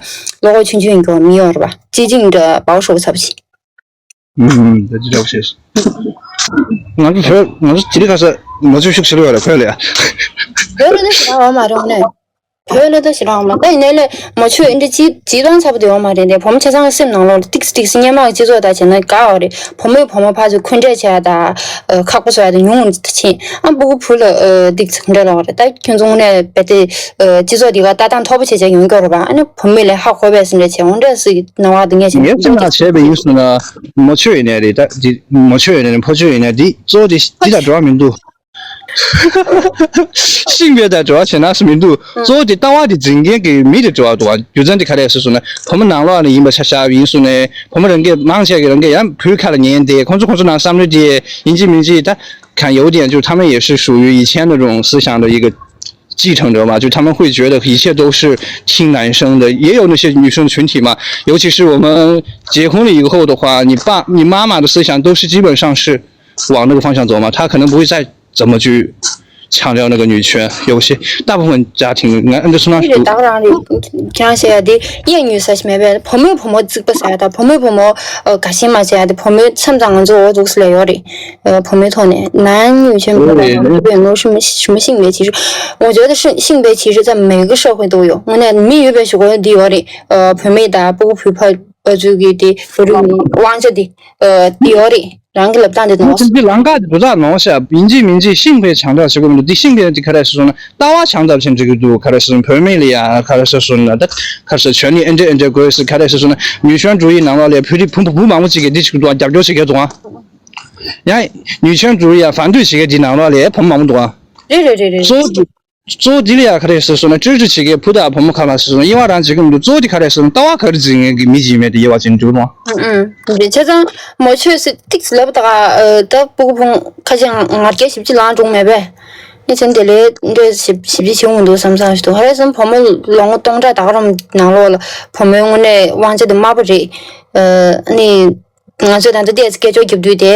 བློ་ཁོག་ཆུང་ཆུང་ཡིན་གྱི་མི་ཡོད་རེད་པ། ཅི་ཅིག་འདྲ་བའོ་ཤོག་ཚབ་ཞིག་ཨུམ། ད་ཅི་འདྲ་བོ་བྱས། ང་ཚོ་བོད་ང་ཚོ་ཇི་ལི་ཁ་ས་ང་ཚོ་ཤུགས་ཆེ་ལོས་ཡོད་རེད་བོད་ལ་ཡ། བོད་ལ་ད་ཞེ་དྲག་ཡོད་མ་རེད་ནས། བོད་ལ་ད་ཞེ་དྲག་ཡོད་མ་ད་ཡིན་ནའི་ལས་མ་ཆོས་འདི་ཅི་ཅི་གཏོང་ཚ་པོ་དེ་ཡོད་མ་རེད་དེ། བུ་མོ་ཆ་ཚང་སེམས་ནང་ལོགས་ལ་ཏིག་ཏིག་སི་སྙན་མ་སྤྱི་ཚོགས་དང་བྱས་ན་དགའ་བ་རེད། བུ་མོས་བུ་མོ་ཕར་ཚུར་འཁོན་འགྲས་བྱས་ཡ་ད་ཁག་པོ་བཟོ་ཡ་ད་ཉུང་ངུ་ཕྱིན། ཨ་སྤུ་གུ་བུ་ལ་ཏིག་ཙི་འདྲ་ལོག་རེད། ད་ཁྱོད་ཚོ་དངོས་གནས་རྦད་དེ་སྤྱི་ཚོགས་འདི་ག་ལྟ་སྟངས་མཐོ་པོ་བྱས་བྱས་ཡོང་གི་རེད་པ། ཨ་ནི་བུ་མོས་ལས་ཧ་གོ་བས་སི་འདྲ་བྱས་འོ་འདྲ་སི་སྣང་བ་འདི་ངས་བྱས་ངས་ཅི་ན་བྱས་པ་ཡིན་སོང་ན་མོ་ཆོས་ཡིན་ནའི་རེད། ད་འདི་མོ་ཆོས་ཡིན་ནའི་ཕོ་ཆོས་ཡིན་ནའི་འདི་གཙོ་བོ་དེ་འདི་དང་འབྲེལ་བ་མི་འདུག་ཤིང་པའི་དང་འབྲེལ་བ་བྱེད་ན་སུ་མི་འདུག་གཙོ་བོ་དེ་ལྟ་བ་དེ་འཛིན་མཁན་གྱི་མི་དེ་འབྲེལ་བ་འདུག་རྒྱུ་མཚན་དེ་ག་རེ་ཟེར་སོང་ན་བུ་མོ་ནང་ལོགས་ནས་ཡིན་པ་ཆ་བཞག་ཡིན་སོང་ནས་བུ་མོ་རང་གིས་མང་ཆེ་གི་རང་གིས་ཡང་བུའི་ཁ་ལ་ཉན་ཏེ་ཁོང་ཚོ་ཁོང་ཚོ་ནང་བསམ་བློ་དེ་ཡིན་གཅིག་མིན་གཅིག་ད་གང་ཡོད་དེ་ཡང་ཅུ་他们也是属于以前那种思想的一个 继承者嘛，就他们会觉得一切都是听男生的，也有那些女生群体嘛，尤其是我们结婚了以后的话，你爸你妈妈的思想都是基本上是往那个方向走嘛，她可能不会再怎么去强调那个女权，有些大部分家庭，俺俺这从那 ཡིན་རེད། ད་ག་རང་རེད། ཁྱེད་རང་བཤད་ཡ་དེ་གཡས་ཉུལ་ས་ཞིག་མེད་པས། བུ་མོས་བུ་མོ་རྩིག་པ་ཟ་ཡ་དང་བུ་མོས་བུ་མོ་དགའ་ཞེན་མ་བྱེད་ཡ་དེ་བུ་མོའི་མཚམས་ཙང་ང་ཚོ་འོ་འདུག་སེ་ལས་ཡོད་རེད། བུ་མོའི་ཐོག་ནས་男女权不平等 对没有什么什么性别歧视。我觉得是性别歧视在每个社会都有。我那没有被说过的有的，呃，朋妹的不不不呃这个的不是王者的呃有的，然后给了当的东西。 ཅིག་ལང་ཀ་དེ་འདུག་ད་ནོ་ཤ་ཡིན་གཅིག་མིན་གཅིག་ཤིང་པའི་བྱང་ཐབས་བྱེད་དགོས་མི་འདུག་འདི་ཤིང་པའི་འདི་ག་རེ་ཟེར་སོང་ན་ལྟ་བ་བྱང་ཐབས་བྱེད་འགྲིག་གི་འདུག་ག་རེ་ཟེར་སོང་བུད་མེད་ལ་ཡ་ག་རེ་ཟེར་སོང་ན་ད་ག་རེ་ཟེར་权利 ཨེ་འདྲ་ཨེ་འདྲ་དགོས་ཟེར་ག་རེ་ཟེར་སོང་ན་女权主义ནང་ལོགས་ལ་བོད་རིགས་བུ་བུ་མང་པོ་ཅིག་གིས་འདི་ཞིག་འདུག་རྒྱབ་སྐྱོར་བྱེད་མཁན་འདུག་ཡང་女权主义ཡ་反对བྱེད་མཁན་འདི་ནང་ལོགས་ལ་བུ་མང་པོ་འདུག་རེད་རེད་རེད་རེད། གཙོ་བོ་གཙོ་བོ་འདི་ལ་ཡ་ག་རེ་ཟེར་སོང་ན་ཅོ་ཅོ་བྱེད་མཁན་བུ་དང་བུ་མོ་ག་རེ་ཟེར་སོང་ན་དབྱེ་བ་རང་བྱེད་ཀྱི་མི་འདུག་གཙོ་བོ་འདི་ག་རེ་ཟེར་སོང་ན་ལྟ་བ་ག་རེ་འཛིན་མཁན་གྱི་མི་ཅིག་མེད་དེ་དབྱེ་བ་ཅན་འདུག་ནོ། ཨུ་ཨུ། རེད་བྱས་ཙང་མོ་ཆོས་སི་ཏིག་ཙི་ལབ་ད་ག་ད་སྤུ་གུ་བུ་ཁ་ཅིག་ང་རྒྱལ་ཞིབ་ཅིག་ལངས་འགྲོ་མེད་པས། ངས་ཚན་དེ་ལས་འདྲེ་ཞིབ་ཞིབ་ཅིག་བྱེད་འོང་འདུག་བསམ་བསམ་ཞིག་འདུག་ཧ་རེ་སོང་བུ་མོ་ལོ་ངོ་སྟོང་ཕྲག་ད་ག་རང་ནང་ལོགས་ལ་བུ་མོའི་དངོས་གནས་དབང་ཆ་དེ་དམའ་པོ་རེད། ཨ་ནི། ང་ཚོས་ད་ལྟ་ཏོག་ཙམ་སྐད་ཅོར་རྒྱབ་དུས་དེ་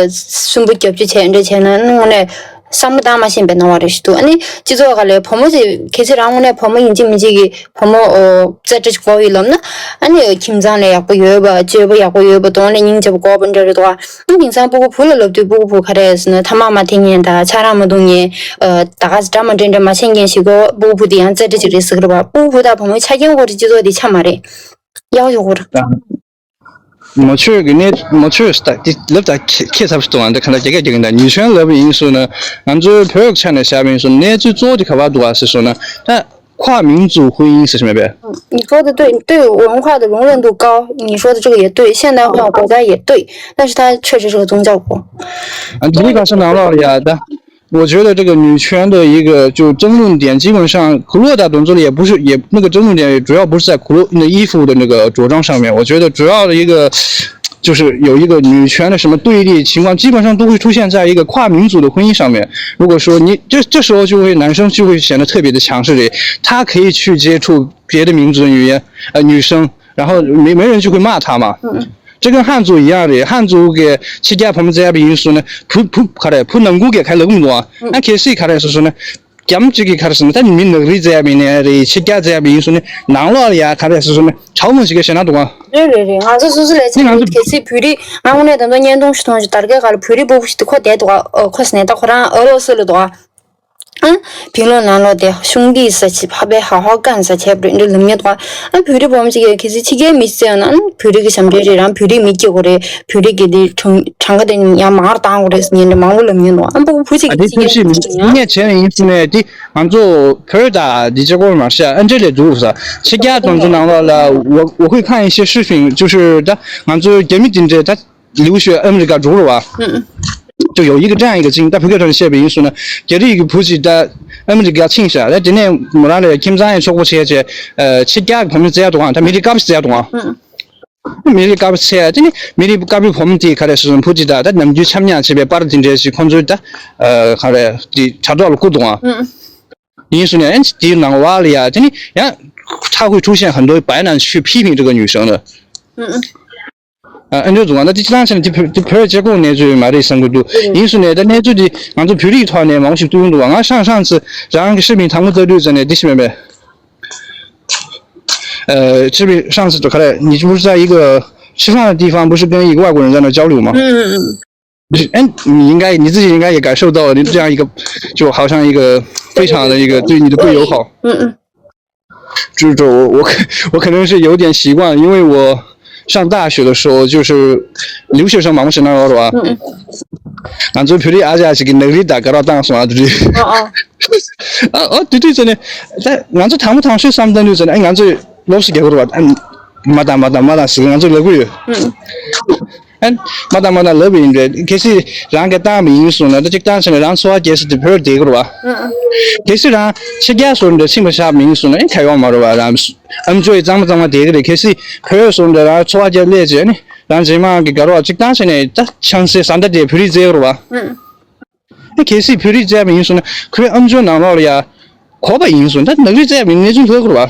སུན་པོ་རྒྱབ་ཅིག་བྱས་འདྲ་བྱས་ན་དངོས་གནས་བསམ་བློ་བཏང་མ་ཤེས་པའི་སྣང་བ་རེ་ཞིག་འདུག་ཨ་ནི་སྤྱི་ཚོགས་སྒང་ལ་བུ་མོ་ཅིག་གལ་སྲིད་རང་དངོས་གནས་བུ་མོ་ཡིན་གཅིག་མིན་གཅིག་གི་བུ་མོ་ཨོ་རྩེ་གྲ་ཅིག་དགོས་ཡོད་ལབ་ན་ཨ་ནི་ཁྱིམ་ཚང་ལ་ཡག་པོ་ཡོད་པ་སྤྱོད་པ་ཡག་པོ་ཡོད་པ་གདོང་ལ་སྙིང་རྗེ་པོ་དགོས་པ་འདྲ་རེད་འདུག་ཨ་ནི་དེང་སང་སྤུ་གུ་བུ་ལ་ལབ་དུས་སྤུ་གུ་བུ་ག་རེ་ཟེར་ན་ཐ་མག་མ་འཐེན་མཁན་དང་ཆང་རག་མ་འཐུང་མཁན་ད་ག་ཟེ་འདྲ་མ་འདྲ་འདྲ་མ་བྱེད་མཁན་ཞིག་གོ་སྤུ་གུ་བུ་དེ་ཡང་རྩེ་གྲ་ཅིག་རེད་ཟེར་གི་རེད་པ། སྤུ་གུ་བུ་དང་བུ་མོའི་ཆ་རྐྱེན་སྐོར་གྱི་སྤྱི་ཚོགས་དེ་ཆ་མ་རེད། ཡག་ཡོད་གོ་ར། མ་ཆོས་ཀྱི་གནས་མ་ཆོས་ལབ་ད་ཁྱད་ཁྱད་ཚབ་ཏུ་འདི་ག་ལ་རྒྱ་སྐད་རྒྱག་གིན་ད་女权ལབ་ཡིན་སོང་ན་ང་ཚོའི་བོད་ཆ་ནས་བཤད་པ་ཡིན་སོང་ན་གནས་ཚུལ་གཙོ་བོ་དེ་ག་པར་འདུག་ཨ་ཟེར་སོང་ན་ད་跨民族婚姻ཟེར་མེད་པས། 你说的对，对文化的容忍度高，你说的这个也对，现代化国家也对，但是它确实是个宗教国。 ཨ་འདི་ག་ས་ནང་ལོགས་ཡ་ད། 我觉得这个女权的一个就争论点，基本上可落到动作里也不是，也那个争论点也主要不是在可落那衣服的那个着装上面。我觉得主要的一个就是有一个女权的什么对立情况，基本上都会出现在一个跨民族的婚姻上面。如果说你这这时候就会男生就会显得特别的强势的，他可以去接触别的民族的女人呃女生，然后没没人就会骂他嘛。这跟汉族一样的，汉族给七家婆们这样的因素呢，普普卡的普能够给开了更多啊。那可是卡的是说呢，讲这个卡的是呢，但你们能力这样的呢，七家这样的因素呢，能了呀，卡的是说呢，潮门是个谁拿懂啊？རེད་རེད་རེད། ང་ཚོ་སོ་སོ་ལས་ཚེ་ང་ཚོ་གལ་སྲིད་བོད་རིགས་ང་དངོས་གནས་ད་ལྟ་བརྙན་ཐུང་ཞིག་མཐོང་ཞིག་དར་གའི་སྒང་ལ་བོད་རིགས་སྤོ་བོ་ཞིག་ཏུ་ཁོ་བསྡད་འདུག་ག་ཁོ་སི་ནས་ད་ཁོ་རང་ཨ་ལོ་སི་ལ་འདུག་ག་ཨ། བིང་ལོ་ནང་ལོགས་དེ་ཤུང་དིས་ས་ཆི་ཕ་པའི་ཧ་ཧོ་ཀན་ས་ཆེ་བྲིན་འདྲ་ལུམ་ཉེ་དོ། ཨ་བོད་རིགས་བུ་མོ་ཅིག་གིས་གལ་སྲིད་ཕྱི་རྒྱལ་མི་ཟེར་ན་ཨ་བོད་རིགས་ཀྱི་ཞབས་འདྲེན་རེད་རང་བོད་རིགས་མི་སྐྱེ་དགོས་རེད། བོད་རིགས་ཀྱི་དེ་གྲངས་གྲངས་ཀ་དེ་ཡང་མང་རུ་བཏང་དགོས་རེད་ཟེར་ཉེ་འདྲ་མང་པོ་ལུམ་ཉེ་དོ། ཨ་བུ་བུ་ཅིག་ཨ་དེ་གི་ཕྱི་རྒྱལ་ཕྱི་མི་ཟེར་ཡང་ངས་བྱས་ཡིན་ཟེར་ནས་དེ་ང་ཚོ་བོད་དང་དེ་ཅེ་གོར་མ་ཤ་ཨ་འདྲ་ལས་འདུག་ས་ཕྱི་རྒྱལ་གྲོང་ཚོ་ནང་ལོགས་ལ་我我会看一些视频，就是ད་ང་ཚོ་རྒྱ་མི་དེ་འདྲས་ད།留学ཨ་མི་རི་ཀ་འགྲོ་རུ་བ། 就有一个这样一个经，但不可能现在因素呢，给这一个普及的阿美利加青少，那今天没让人青少年说过这些，呃，七家方面这样的话，他没得搞不是这样的话。མི་རིགས་དཀར་པོ་ཚེ་ཡ་དེ་ནི་མི་རིགས་དཀར་པོའི་བུ་མོ་དེ་ག་རེ་ཟེར་སོང་བུ་དེ་དག་ད་ནམ་རྒྱུན་ཆམ་ཉག་བྱེད་པའི་པར་དེ་འདྲ་ཞིག་ཁོང་ཚོའི་ད་ག་རེ་དེ་དྲ་གྲོགས་ལ་བསྐུར་འདུག་ཨང་། ཡིན་སོང་ནས་ཨན་དེའི་ནང་བ་ལ་ཡ་དེ་ནི་ཡང་ཁྲ་ཧུའི་ཁྲུའུ་ཤན་ཧན་དོའི་བའི་ནང་ཆུ་ཕི་ཕིང་ཀྲི་ག་ཉུས་སོང་ལ། ཨ་འདྲ་འདུག་ཨང་ད་དེ་ཅི་ལང་ཆེ་ན་དེ་བོད་དེ་བོད་བཅད་ཁོངས་གནས་ཚུལ་མ་རེད་བསམ་གི་འདུག་ཡིན་སོང་ནས་ད་གནས་ཚུལ་དེ་ང་ཚོ་བོད་རིགས་ཐོག་ནས་མང་པོ་ཞིག་བཏོན་འདུག་ང་ཧྲང་ཧྲང་ཚི་རང་གི་视频弹幕ལྟ་དུས་ཙ་ནས་དེ་ཤི་མེད་པས། 呃，这边上次就看了，你不是在一个吃饭的地方，不是跟一个外国人在那交流吗？嗯嗯嗯。哎，你应该你自己应该也感受到了，你这样一个就好像一个非常的一个对你的不友好。嗯嗯。就是我我可我可能是有点习惯，因为我上大学的时候就是留学生嘛，我是那个是吧？嗯嗯。俺做培育阿家是个能力大，搞到当时啊，对不对？哦哦。啊哦，对对，真的，在俺做唐不唐学上班就真的，哎，俺做老师给我的吧，嗯，没打没打没打是俺做老鬼。嗯。 ཨན། མ་དང་མ་དང་ལབ་ཡིན་རེད། གལ་སྲིད་རང་གི་བཏང་མི་ཡིན་སོང་ན་ད་ཅིག་བཏང་ཟེར་ན་རང་འཚོ་བ་སྐྱེལ་ས་དེ་བོད་བསྡད་དགོས་རེད་བ། གལ་སྲིད་རང་ཕྱི་རྒྱལ་སོང་འདྲ་ཕྱིན་པ་བཞག་མི་ཡིན་སོང་ན་ཨེ་ཁ་ཡོང་མ་རེད་བ། རང་ཨམ་ཅོག་ཡི་གཙང་མ་གཙང་མ་བསྡད་ཀྱི་རེད། གལ་སྲིད་བོད་སོང་འདྲ་རང་འཚོ་བ་སྐྱེལ་སླེབས་བྱས་ནི་རང་རྗེས་མ་གི་དགའ་རོགས་ཅིག་བཏང་ཟེར་ནས་ད་ཆང་སའི་བཟའ་ཟླ་དེ་བོད་རིགས་བཙལ་དགོས་རེད་བ། ཨེ་གལ་སྲིད་བོད་རིགས་བཙལ་མི་ཡིན་སོང་ན་ཁོའི་ཨམ་ཅོག་ནང་ལོགས་ལ་ཡ་གོ་བ་ཡིན་སོང་ད་ནག་རིགས་བཙལ་མི་གནས་ཚུལ་ལྷག་དགོས་རེད་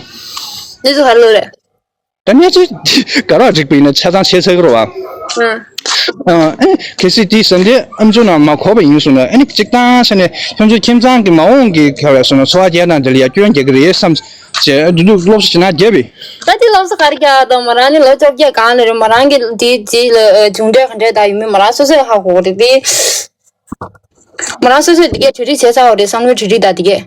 བ། གནས་ཚུལ་ག་རེ་ལོས་རེད། ད་གནས་ཚུལ་ག་རེ་འགྲིག་པ་ཡིན་ན་ཆ་ཚང་བྱས་ཚར་གི་རེད་བ། ཨ་ཨེ་གལ་སྲིད་དེའི་ཟིན་བྲིས་ཨམ་ཅོག་ནང་མ་གོ་བ་ཡིན་སོང་ན་ཨ་ནི་གཅིག་བཏང་ས་ནས་ཁྱོད་ཚོ་ཁྱིམ་ཚང་གི་མ་འོངས་ཀྱི་ག་རེ་སོང་ན་འཚོ་བ་སྐྱེལ་སྟངས་དེ་ལ་ཡ་སྐྱོན་རྒྱག་གི་རེད་བསམ་བྱས་འདི་འདུག་སློབ་གསོ་བྱེད་ན་རྒྱབ་པས། ད་དེ་སློབ་གསོ་ག་རེ་རྒྱག་དང་མོ་རང་ནི་ལོ་བཅོ་བརྒྱད་གང་ལ་རེད། མོ་རང་གི་དེའི་རྗེས་ལ་མཇུག་འབྲས་ག་འདྲས་ད་ཡོད་མེད་མོ་རང་སོ་སོས་ཧ་གོ་གི་རེད་དེ། མོ་རང་སོ་སོས་དེ་གས་གྲ་སྒྲིག་བྱས་ཚར་བ་རེད་བསམ་བློའི་གྲ་སྒྲིག་དང་དེ་གས།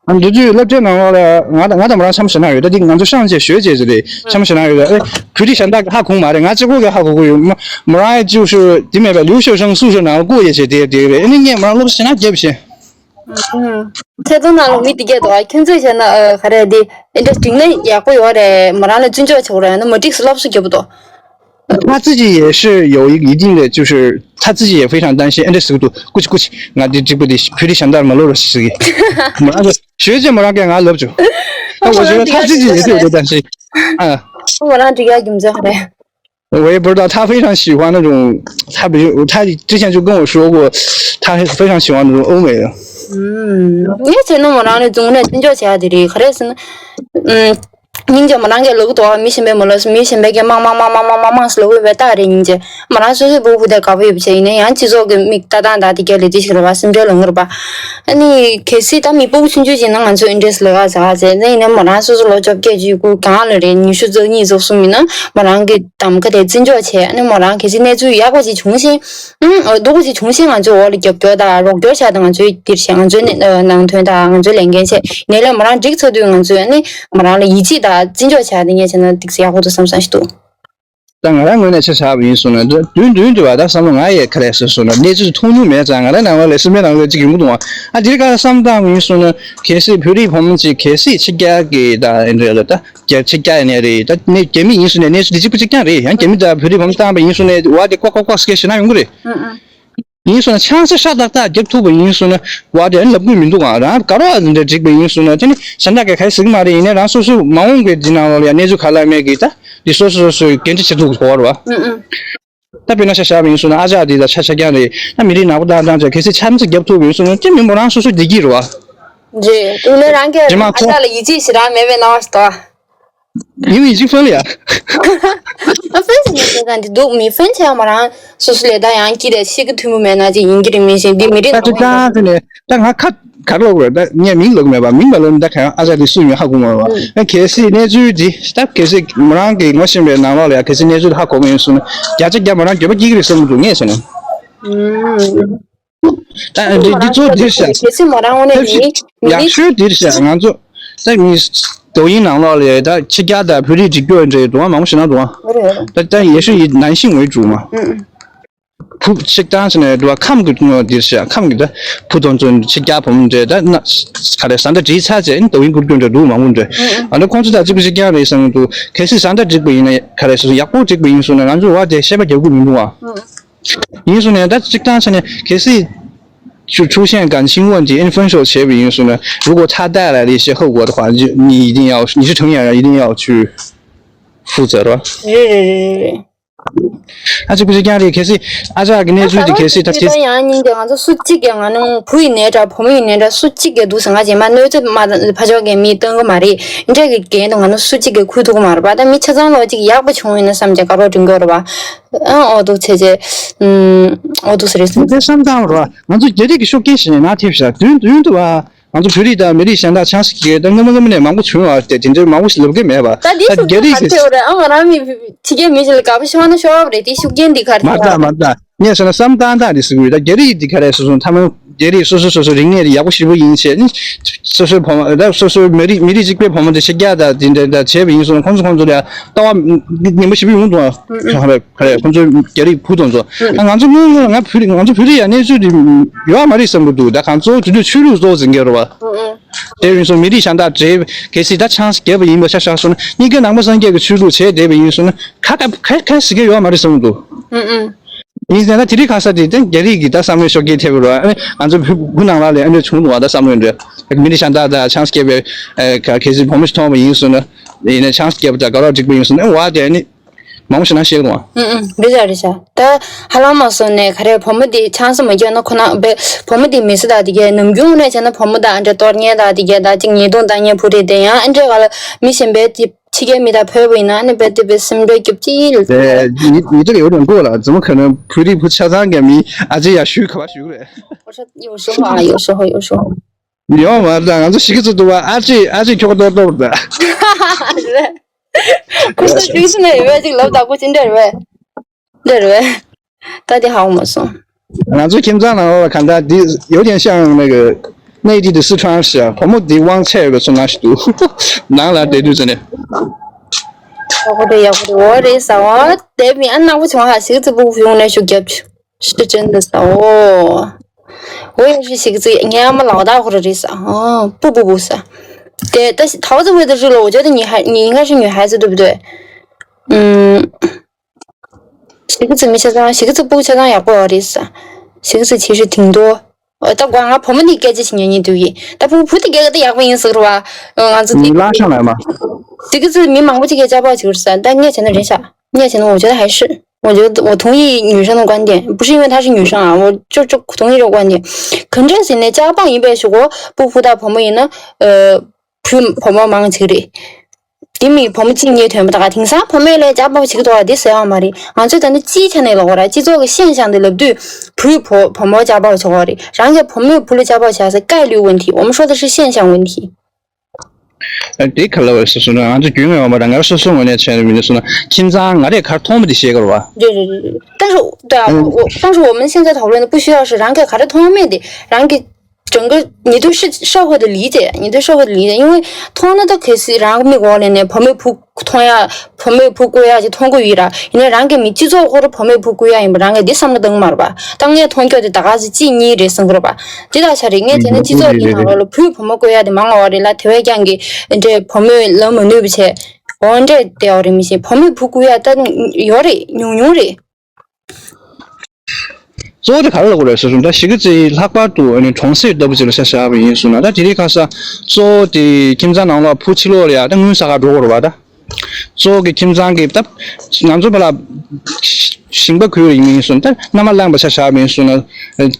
ཨ་འདི་དུས་སློབ་གྲྭའི་ནང་ལོགས་ལ་ང་དང་ང་དང་མོ་རང་འཆམ་ཞེ་ན་ཡོད་ད་དེ་ང་ཚོ་ཤང་བཅས་ཞོལ་བཅས་ཟེར་རེད་འཆམ་ཞེ་ན་ཡོད་ད་ཨེ་བོད་རིགས་གཞན་དག་གིས་ཧ་གོ་མ་རེད། ང་གཅིག་པོ་གིས་ཧ་གོ་གི་ཡོད། མོ་མོ་རང་ཡ་ཅིག་ཤོད་དེ་མེད་པ་留学生宿舍ནང་ལ་སྐུ་ཡ་བྱས་དེ་དེ་རེད། ཨེ་ནི་ངས་མོ་རང་སློབ་གསོ་བྱེད་ན་རྒྱབ་བྱས། ཚེ་ཐོ་ནང་ལ་མི་དེ་གས་འདུག་ཨ་ཁྱོད་ཚོས་བྱས་ན་ག་རེ་དེ་ཨེ་འདྲ་འགྲིག་ན་ཡག་པོ་ཡོད་རེད། མོ་རང་ལ་བརྩི་འཇོག་བྱེད་དགོས་རེད། ཡང་ན་མ་འགྲིག་སློབ་གསོ་རྒྱབ་འདུག 他自己也是有一个一定的，就是他自己也非常担心，哎，这速度，过去过去，俺这这个的，距离相当蛮lâu了，是个，没那个学姐没让给俺了就，那我觉得他自己也是有点担心，啊，我让这个怎么着嘞？我也不知道，他非常喜欢那种，他比如他之前就跟我说过，他非常喜欢那种欧美的。嗯，你才能我让你总来，你就下的嘞，可是呢，嗯， སྙིང་རྗེ་མོ་རང་གིས་ལབ་ཀྱི་འདུག་མི་གཞན་པས་མ་ལབ་སོང་། མི་གཞན་པས་ཀྱང་མང་མང་མང་མང་མང་མང་མང་ཟེར་ལབ་ཀྱི་ཡོད་པས་ད་རེད། སྙིང་རྗེ་མོ་རང་སོ་སོའི་བུ་བུ་དེ་དགའ་པོ་ཡོད་པ་བྱས་ཡིན་ན་ཡང་སྤྱི་ཚོགས་ཀྱི་མིག་ལྟ་སྟངས་དང་དེ་གས་ལས་དེ་ཞིག་རེད་པ། སེམས་ཁྲལ་ལངས་ཀྱི་རེད་པ། ཨ་ནི་གལ་སྲིད་ད་མི་སྤུ་གུ་ཆུང་ཆུང་ཅིག་ན་ང་ཚོ་ཨེ་འདྲས་ལབ་ཡག་ཟེར་ཡག་བྱས་ན་ཡིན་ན་མོ་རང་སོ་སོ་ལོ་བཅོ་བརྒྱད་ཅུ་དགུ་གང་ལ་རེད། ཉི་ཤུ་རྩ་གཉིས་རྫོགས་སོང་ཡིན་ན་མོ་རང་གི་གདམ་ག་དེ་བརྩི་འཇོག་བྱས། ཨ་ནི་མོ་རང་གལ་སྲིད་གནས་ཚུལ་ཡག་པོ་ཅིག་བྱུང་ཕྱིན། ཨང་། སྡུག་པོ་ཅིག་བྱུང་ཕྱིན་ང་ཚོས་འོག་ལ་རྒྱབ་སྐྱོར་དང་རོགས་སྐྱོར་བྱ་དང་། ང་ཚོའི་འདིར་བྱས་ང་ཚོའི་ནང་དོན་དང་ང་ཚོའི་ལས་འགན་བྱས་ནས་ལས་མོ་རང་འགྲིག་ཚར་དུས་ང་ཚོས་ནི་མོ་རང་ལ་ཡིད་ཆེས་དང་བརྩི་འཇོག་བྱ་དེ་ངས་བྱས་ན་ཏོག་ཙམ་ཡག་པོ་འདུག་བསམ་བསམ་ཞིག་འདུག་ད་ང་རང་ངོས་ནས་ཆ་བཞག་པ་ཡིན་སོང་ན་འདི་མདུན་མདུན་དུ་བ་ད་བསམ་བློ་ང་ཡས་ག་རེ་ཟེར་སོང་ན་གནས་ཚུལ་མཐོང་མྱོང་མེད་ཙང་ང་རང་ནང་ལ་ལས་སེམས་པའི་ནང་ལ་ཅིག་ཡོང་གི་འདུག་ཨ་འདིར་ག་བསམ་བཏང་བ་ཡིན་སོང་ན་གལ་སྲིད་བོད་རིགས་བུ་མོ་ཅིག་གལ་སྲིད་ཕྱི་རྒྱལ་གི་ད་ཨེ་འདྲ་ལ་ད། རྒྱ་ཕྱི་རྒྱལ་ཡིན་ནའི་རེད། ད་ནི་རྒྱ་མི་ཡིན་ཟེར་ནས་གནས་ཚུལ་འདི་གཅིག་པ་གཅིག་རྐྱང་རེད། ཡང་རྒྱ་མི་དང་བོད་རིགས་བམ་བཏང་པ་ཡིན་ཟེར་ནས་བ་དེ་ཀོ་ཀོ་ཀོ་སྐད་ཤེས་ན་ཡོང་གི་རེད། ཡིན་ཟེར་ན་ཆང་ས་ཧྲ་ཏག་ཏག་རྒྱབ་ཐུབ་པ་ཡིན་ཟེར་ན་བ་དེ་ཨ་ནི་ལབ་དགོས་མི་འདུག་ཨ་རང་ག་རོ་ཨ་འདི་འདྲ་འགྲིག་པ་ཡིན་ཟེར་ན་དེ་ནི་གཞན་དག་གིས་ག་རེ་ཟེར་གི་མ་རེད། ཡིན་ནའི་རང་སོ་སོའི་མ་འོངས་པའི་འདི་ནང་ལོགས་ལ་ཡང་གནས་ཚུལ་ག་ལ་མེད་གི་ད་འདི་སོ་སོ་སོ་སོའི་འགན་འཁྲི་ཆེ་ཐུབ་གོ་བ་རེད་བ། ད་དཔེར་ན་ཆ་བཞག་པ་ཡིན་ཟེར་ན་ཨ་ཅག་འདི་ད་ཆ་ཆ་རྐྱང་རེད། ད་མི་རིགས་ནག་པོ་བཏང་བཏང་ཆ་གལ་སྲིད་ཆང་ས་རྒྱབ་ཐུབ་པ་ཡིན་ཟེར་ན་དེ་མི་མོ་རང་སོ་སོ་བདེ་སྐྱིད་རེད་བ། རེད། དེ་ནས་རང་གིས་རྗེས་མ་ཨ་ཁོ་ཅག་ལ་ཡིད་ཆེས་ཞེ་དྲག་མེད་པའི་སྣང་བ་ཞིག་འདུག་ཨ། 因为已经分了呀。ཨ་ཕན་ཟེར་ནས་ཟེར་ག་འདི་འདུག་མི་ཕན་ཆེ་བ་མོ་རང་སོ་སོ་ལས་ད་ཡང་སྐྱིད་རེད། ཤི་གི་ཐུན་མོང་མེད་ན་ཅིག་ཡིན་གྱི་རེད། མི་ཞིག་འདི་མི་རིགས་ད་ཅི་ད་ཟེར་ནས་ད་ང་ཁ་ག་རེ་ལབ་དགོས་རེད། ད་ངས་མིང་ལབ་གི་མེད་པ། མིང་མ་ལབ་ན་ད་ག་ཡང་ཨ་ཅག་འདི་སུ་ཡིན་ཧ་གོ་མ་རེད་བ། ཨ་གལ་སྲིད་གནས་ཚུལ་འདི་ད་གལ་སྲིད་མོ་རང་གིས་ངོ་ཤེས་པའི་ནང་ལོགས་ལ་ཡ་གལ་སྲིད་གནས་ཚུལ་ཧ་གོ་མ་ཡོང་སོང་ན་བརྒྱ་ཆ་བརྒྱ་མོ་རང་འགྱོད་པ་སྐྱེ་གི་རེད་བསམ་གི་འདུག་ངས་བྱས་ན། ད་འདི་འདི་ཚོ་འདིར་བཞག་གལ་སྲིད་མོ་རང་དངོས་གནས་མི་མི་ཡག་ཤོས་འདིར་བཞག་ང་ཚོ་ད་མི་抖音ནང་ལོགས་ལ་ད་ཕྱི་རྒྱལ་དང་བོད་རིགས་འགྲིག་སྐྱོ་འདྲ་འདུག་མང་པོ་ཞིག་ན་འདུག་རེད་རེད། ད་ད་也是以男性为主嘛。ཨུ་ཨུ། 不适当是呢，对吧？ཁམས་ཀྱི་ངོ་འདིར་བཞག་ཁམས་ཀྱི་ད་བུ་དང་ཚོ་ཕྱི་རྒྱལ་བུ་མོ་འདྲ་ད་ན་ག་རེ་བཟའ་ཟླ་བྲིས་ཚར་རྗེས་抖音་སྐུར་སྐྱོ་འདྲ་འདུག་མང་པོ་འདྲ། ཨ་འདྲ་ཁོང་ཚོ་ད་གཅིག་པ་གཅིག་རྐྱང་རེད་བསམ་གྱི་འདུག་གལ་སྲིད་བཟའ་ཟླ་འགྲིག་པ་ཡིན་ན་ག་རེ་ཟེར་ཡག་པོ་འགྲིག་པ་ཡིན་སོང་ན་ང་ཚོ་བ་དེ་བཤད་པ་རྒྱག་དགོས་མི་འདུག་ཨ། ཡིན་སོང་ནས་ད་གཅིག་བཏང་ཆ་ནས་གལ་སྲིད་出出现感情问题，因为分手协议因素呢，如果他带来了一些后果的话，就你一定要，你是成年人，一定要去 ཕུག་ཙམ་རོ། རེད་རེད་རེད་རེད། ཨ་ཅེ་ཀུ་ཅེ་རྐྱང་རེད། གལ་སྲིད་ཨ་ཅག་གི་གནས་ཚུལ་དེ་གལ་སྲིད་ད་གལ་སྲིད། ཡང་སྙིང་དེ་ང་ཚོ་སུ་གཅིག་གིས་ང་ནི་བུ་ཡིན་ནའི་འདྲ་བུ་མོ་ཡིན་ནའི་འདྲ་སུ་གཅིག་གིས་འདུག་ཟེར་ང་རྗེས་མ་གནོད་འཚེ་མ་ཕ་ཕྱོགས་ཀྱི་མི་གཏོང་གི་མ་རེད། འདྲ་གི་འགན་དུ་ང་ནི་སུ་གཅིག་གིས་འཁུར་ཐུབ་ཀྱི་མ་རེད་པ། ད་མི་ཆ་ཚང་ལོ་གཅིག་ཡག་པོ་བྱུང་ཡིན་ན་བསམ་བྱས་དགའ་རོགས་སྒྲིང་དགོས་རེད་པ། ཨ་ཨོ་འདུག་ཚེ་ཚེ། ཨོ་འདུག་ཟེར་རེད་སོང་། དེ་བསམ་སྟངས་རེད་པ། ང་ཚོ་རྒྱ་རིགས་ཀྱི་ཤུགས་རྐྱེན་ཞིག་ནང་ཐེབས་ཤག་དུས་དུས་དུ་བ། ང་ཚོ་བོད་རིགས་དང་མི་རིགས་གཞན་དག་ཆང་ས་གི་ད་སྔ་མོ་སྔ་མོ་ནས་མང་པོ་བྱུང་བ་དེ་དེ་འདྲའི་མང་པོ་ཞིག་ལབ་གི་མེད་པ། ད་འདི་ད་ཤུགས་རྒྱ་རིགས་ཀྱི་ཐེབས་རེད། ཨ་ང་རང་མི་ཕྱི་རྒྱལ་མི་ཞིག་ལ་དགའ་པོ་ཤོར་ན་ཤོར་བ་རེད། དེ་ཤུགས་རྐྱེན་འདི་ག་རེ་མ་རེད། ད་མ་རེད། ངས་བྱས་ན་བསམ་སྟངས་སྟངས་དེ་ཟེར་གི་ཡོད། ད་རྒྱ་རིགས་འདི་ག་རེ་སོ་སོ་ཐ་མ་རྒྱ་རིགས་སོ་སོ་སོ་སོ་རིག་གནས་དེ་ཡག་པོ་ཞེ་པོ་ཡིན་བྱས་ནི་སོ་སོའི་བུ་མོ་ད་སོ་སོའི་མི་རིགས་མི་རིགས་གཅིག་པའི་བུ་མོ་དེ་ཕྱི་རྒྱལ་དང་དེ་འདྲ་ད་བྱས་པ་ཡིན་སོང་ན་ཁོང་ཚོ་ཁོང་ཚོ་ལ་ལྟ་བ་ངན་པ་ཞེ་པོ་ཡོང་འདུག་ཨ། ཁ་རེ་ཁ་རེ་ཁོང་ཚོའི་རྒྱ་རིགས་བུ་དང་ཚོ་ཨ་ང་ཚོ་སྔོན་སྔོན་ལ་ང་བོད་རིགས་ང་ཚོ་བོད་རིགས་ཡ་གནས་ཚུལ་དེ་ཡོད་མ་རེད་བསམ་གི་འདུག་ད་གང་གཙོ་བོ་དེ་དུས་ཆོས་ལུགས་གཙོ་བོ་འཛིན་གྱི་རེད་བ། དེ་ཡིན་སོང་མི་རིགས་གཞན་དག་འདྲེས་གལ་སྲིད་ད་ཆང་ས་རྒྱབ་པ་ཡིན་པ་ཆ་བཞག་སོང་ན་གཉིས་ཀ་ནང་པ་སངས་རྒྱས་ཀྱི་ཆོས་ལུགས་བྱས་བསྡད་པ་ཡིན་སོང་ན་ཁ་ཁ་ཁ་ཁ་ཟེར་གྱི་ཡོད་མ་རེད་བསམ་གི་འདུག་ཡིན་ཟེར་ན་དེ་རིང་ཁ་ས་དེ་ད་རྒྱ་རིགས་ཀྱི་ད་བསམ་བློའི་ཤུགས་རྐྱེན་ཐེབས་རོགས་ཨ་ནི་ང་ཚོ་བུ་བུ་ནང་ལ་ལས་ཨ་འདྲ་བྱུང་འདུག་བ། ད་བསམ་བློ་འདྲ་མི་རིགས་གཞན་དག་ད་ཆང་ས་རྒྱབ་པའི་གལ་སྲིད་བུ་མོ་ཞིག་མཐོང་བ་ཡིན་སོང་ན་ཡིན་ན་ཆང་ས་རྒྱབ་པ་ད་དགའ་རོགས་འགྲིག་པ་ཡིན་སོང་ན་བ་དེ་ཨ་ནི། མང་པོ་ཞིག་ན་ཤེས་རུང་བ། ཨུ་ཨུ་རེད་ཤག་རེད་ཤག་ད་ཧ་ལམ་མ་སོང་ནས་ག་རེ་བུ་མོ་དེ་ཆང་ས་མ་རྒྱག་ན་ཁོ་ན་བེ་བུ་མོ་དེ་མི་སྲིད་ད་དེ་གའི་ནམ་རྒྱུན་ནས་བྱས་ན་བུ་མོ་དང་ཨ་འདྲ་གཏོར་ཉན་ད་དེ་གའི་ད་ཅིག་ཉེས་རྡུང་ད་ཉན་བུ་རེད་དེ་ཡང་ཨ་འདྲ་ག་ལ་མི་གཞན་པའི་དེ་ཕྱི་རྒྱལ་མི་དང་ཕོད་པ་ཡིན་ན་ཨ་ནི་བེ་དེ་བེ་སེམས་ཁྲལ་རྒྱབ་ཅི་ལ། 你你这个有点过了，怎么可能普利普恰当给米阿吉亚许可吧许个嘞？我说有时候啊，有时候有时候。 ཡོང་མ་རེད། ང་ཚོ་ཞིག་གི་ཚོད་འདུག་བ། ཨ་ཅེ་ཨ་ཅེ་ཁྱོ་ག་ཏོག་ཏོག་རེད། རེད། ཁོ་ཚོ་ཞིག་ཚོད་ནས་ཡོད་པས་ཅིག་ལབ་དག་པོ་ཅི་འདྲ་རེད་པས། འདྲ་རེད་པས། ད་དེ་ཧ་གོ་མ་སོང་། ང་ཚོ་ཁྱིམ་ཚང་ནང་ལོགས་ལ་གང་ལྟར་འདི་有点像那个内地的四川式啊，བུ་མོ་འདི་དབང་ཆ་ཡོད་པའི་ཚོར་སྣང་ཞིག་འདུག་ནང་ལ་བསྡད་དུས་ཚོད་ནས། ཡག་པོ་རེད་ཡག་པོ་རེད། འོ་རེད་ཟ་འོ་དེ་མིན་ཨ་ནག་པོ་བྱུང་ཧ་ཞིག་ཚོད་སྤུ་གུ་ཕུལ་ནས་ཤུགས་རྒྱབ། 是真的是哦。我也是写个字，你还没老大或者这啥哦，不不不是。对，但是桃子味的热了，我觉得你还你应该是女孩子对不对？嗯，写个字没写上，写个字不写上也不好意思啊，写个字其实挺多。呃，但光俺婆婆你该这些年你都一，但不不的该个的也不认识是吧？嗯，俺自己。你拉上来嘛。这个字没忙过这个家暴就是，但面前的人啥？ 面前的我觉得还是，我觉得我同意女生的观点，不是因为她是女生啊，我就就同意这个观点。肯定是那家暴一般是我不辅导婆婆呢，呃，不婆婆忙起来。 དེ་མིན་བུ་མོ་གཅིག་གཉིས་ཐོན་པ་ད་ག་དེང་སང་བུ་མོ་ལས་ཇག་པ་བྱེད་ཀྱི་འདུག་བ་དེ་ཟེར་ཡག་མ་རེད། ང་ཚོས་ད་ནི་སྤྱིའི་ཆ་ནས་ལབ་དགོས་ར། སྤྱི་ཚོགས་ཀྱི་现象་དེ་ལབ་དུས་བུས་བུ་བུ་མོ་ཇག་པ་བྱེད་དགོས་རེད། རང་གི་བུ་མོས་བུ་ལ་ཇག་པ་བྱས་ཟེར་概率问题，我们说的是现象问题。 དེ་ག་ལ་བ་སོ་སོ་ན་ང་ཚོ་རྒྱུས་མངའ་ཡོང་བ་དང་ང་རང་སོ་སོ་ངོས་ནས་བྱས་ནས་མི་ནི་སོ་ན་ཁྱིམ་ཚང་ང་རས་གར་མཐོང་མི་དེ་ཤེས་དགོས་རེད་བ། རེད་རེད་རེད། 但是对啊，我我但是我们现在讨论的不需要是 རང་གིས་ག་རེ་མཐོང་མེད་དེ་རང་གི 整个你对事事后的理解，你对社会的理解，因为མཐོང་ན་ད་གལ་སྲིད་རང་མིག་འོག་ལ་ནས་བུ་མོས་བུ་མཐོང་ཡ། བུ་མོས་བུ་བཀོལ་ཡ་ཅིག་མཐོང་གི་ཡོད་ར། ཡིན་ནའི་རང་གི་མི་སྤྱི་ཚོགས་ཁོ་རང་བུ་མོས་བུ་བཀོལ་ཡ་ཡིན་པ་རང་གིས་འདི་བསམ་བློ་བཏང་གི་མ་རེད་པ། ད་ངས་མཐོང་རྒྱུ་དེ་ད་ག་ཚོད་གཅིག་གཉིས་རེད་བསམ་གི་རེད་པ། འདི་ལྟར་ཆ་རེད། ངས་བྱས་ན་སྤྱི་ཚོགས་འདི་ནང་ལོགས་ལ་བུས་བུ་མོ་བཀོལ་ཡ་དེ་མང་བ་རེད་ལ། དེ་བས་ཀྱང་གི་འདྲའི་བུ་མོས་ལབ་མ་ནུས་པ་བྱས། འོ་འདྲས་བསྡད་པ་རེད། མི་ཤེས། བུ་མོས་བུ་བཀོལ་ཡ་ད་ཡོད་རེད། ཉུང་ཉུང་རེད། གཙོ་བོ་དེ་ག་རེ་ལབ་དགོས་རེད་ཟེར་སོང་ད་གཞིས་ཀ་རྩེ་ལྷག་པར་དུ་ཨ་ནི་གྲོང་གསེབ་ལྟ་བུ་ཅིག་ལ་ཆ་བཞག་པ་ཡིན་སོང་ན་ད་དེ་རིང་ཁ་སང་གཙོ་བོ་དེ་ཁྱིམ་ཚང་ནང་ལོགས་བུ་ཕྱི་ལོགས་ལ་ཡ་ད་དངུལ་ཟ་ག་འགྲོ་དགོས་རེད་བ། ད་གཙོ་བོ་གི་ཁྱིམ་ཚང་གི་ད་ང་ཚོ་བ་ལ་ཞིང་པ་ཁུལ་ཡིན་སོང་ད་མནའ་མ་བླངས་པ་ཆ་བཞག་པ་ཡིན་སོང་ན་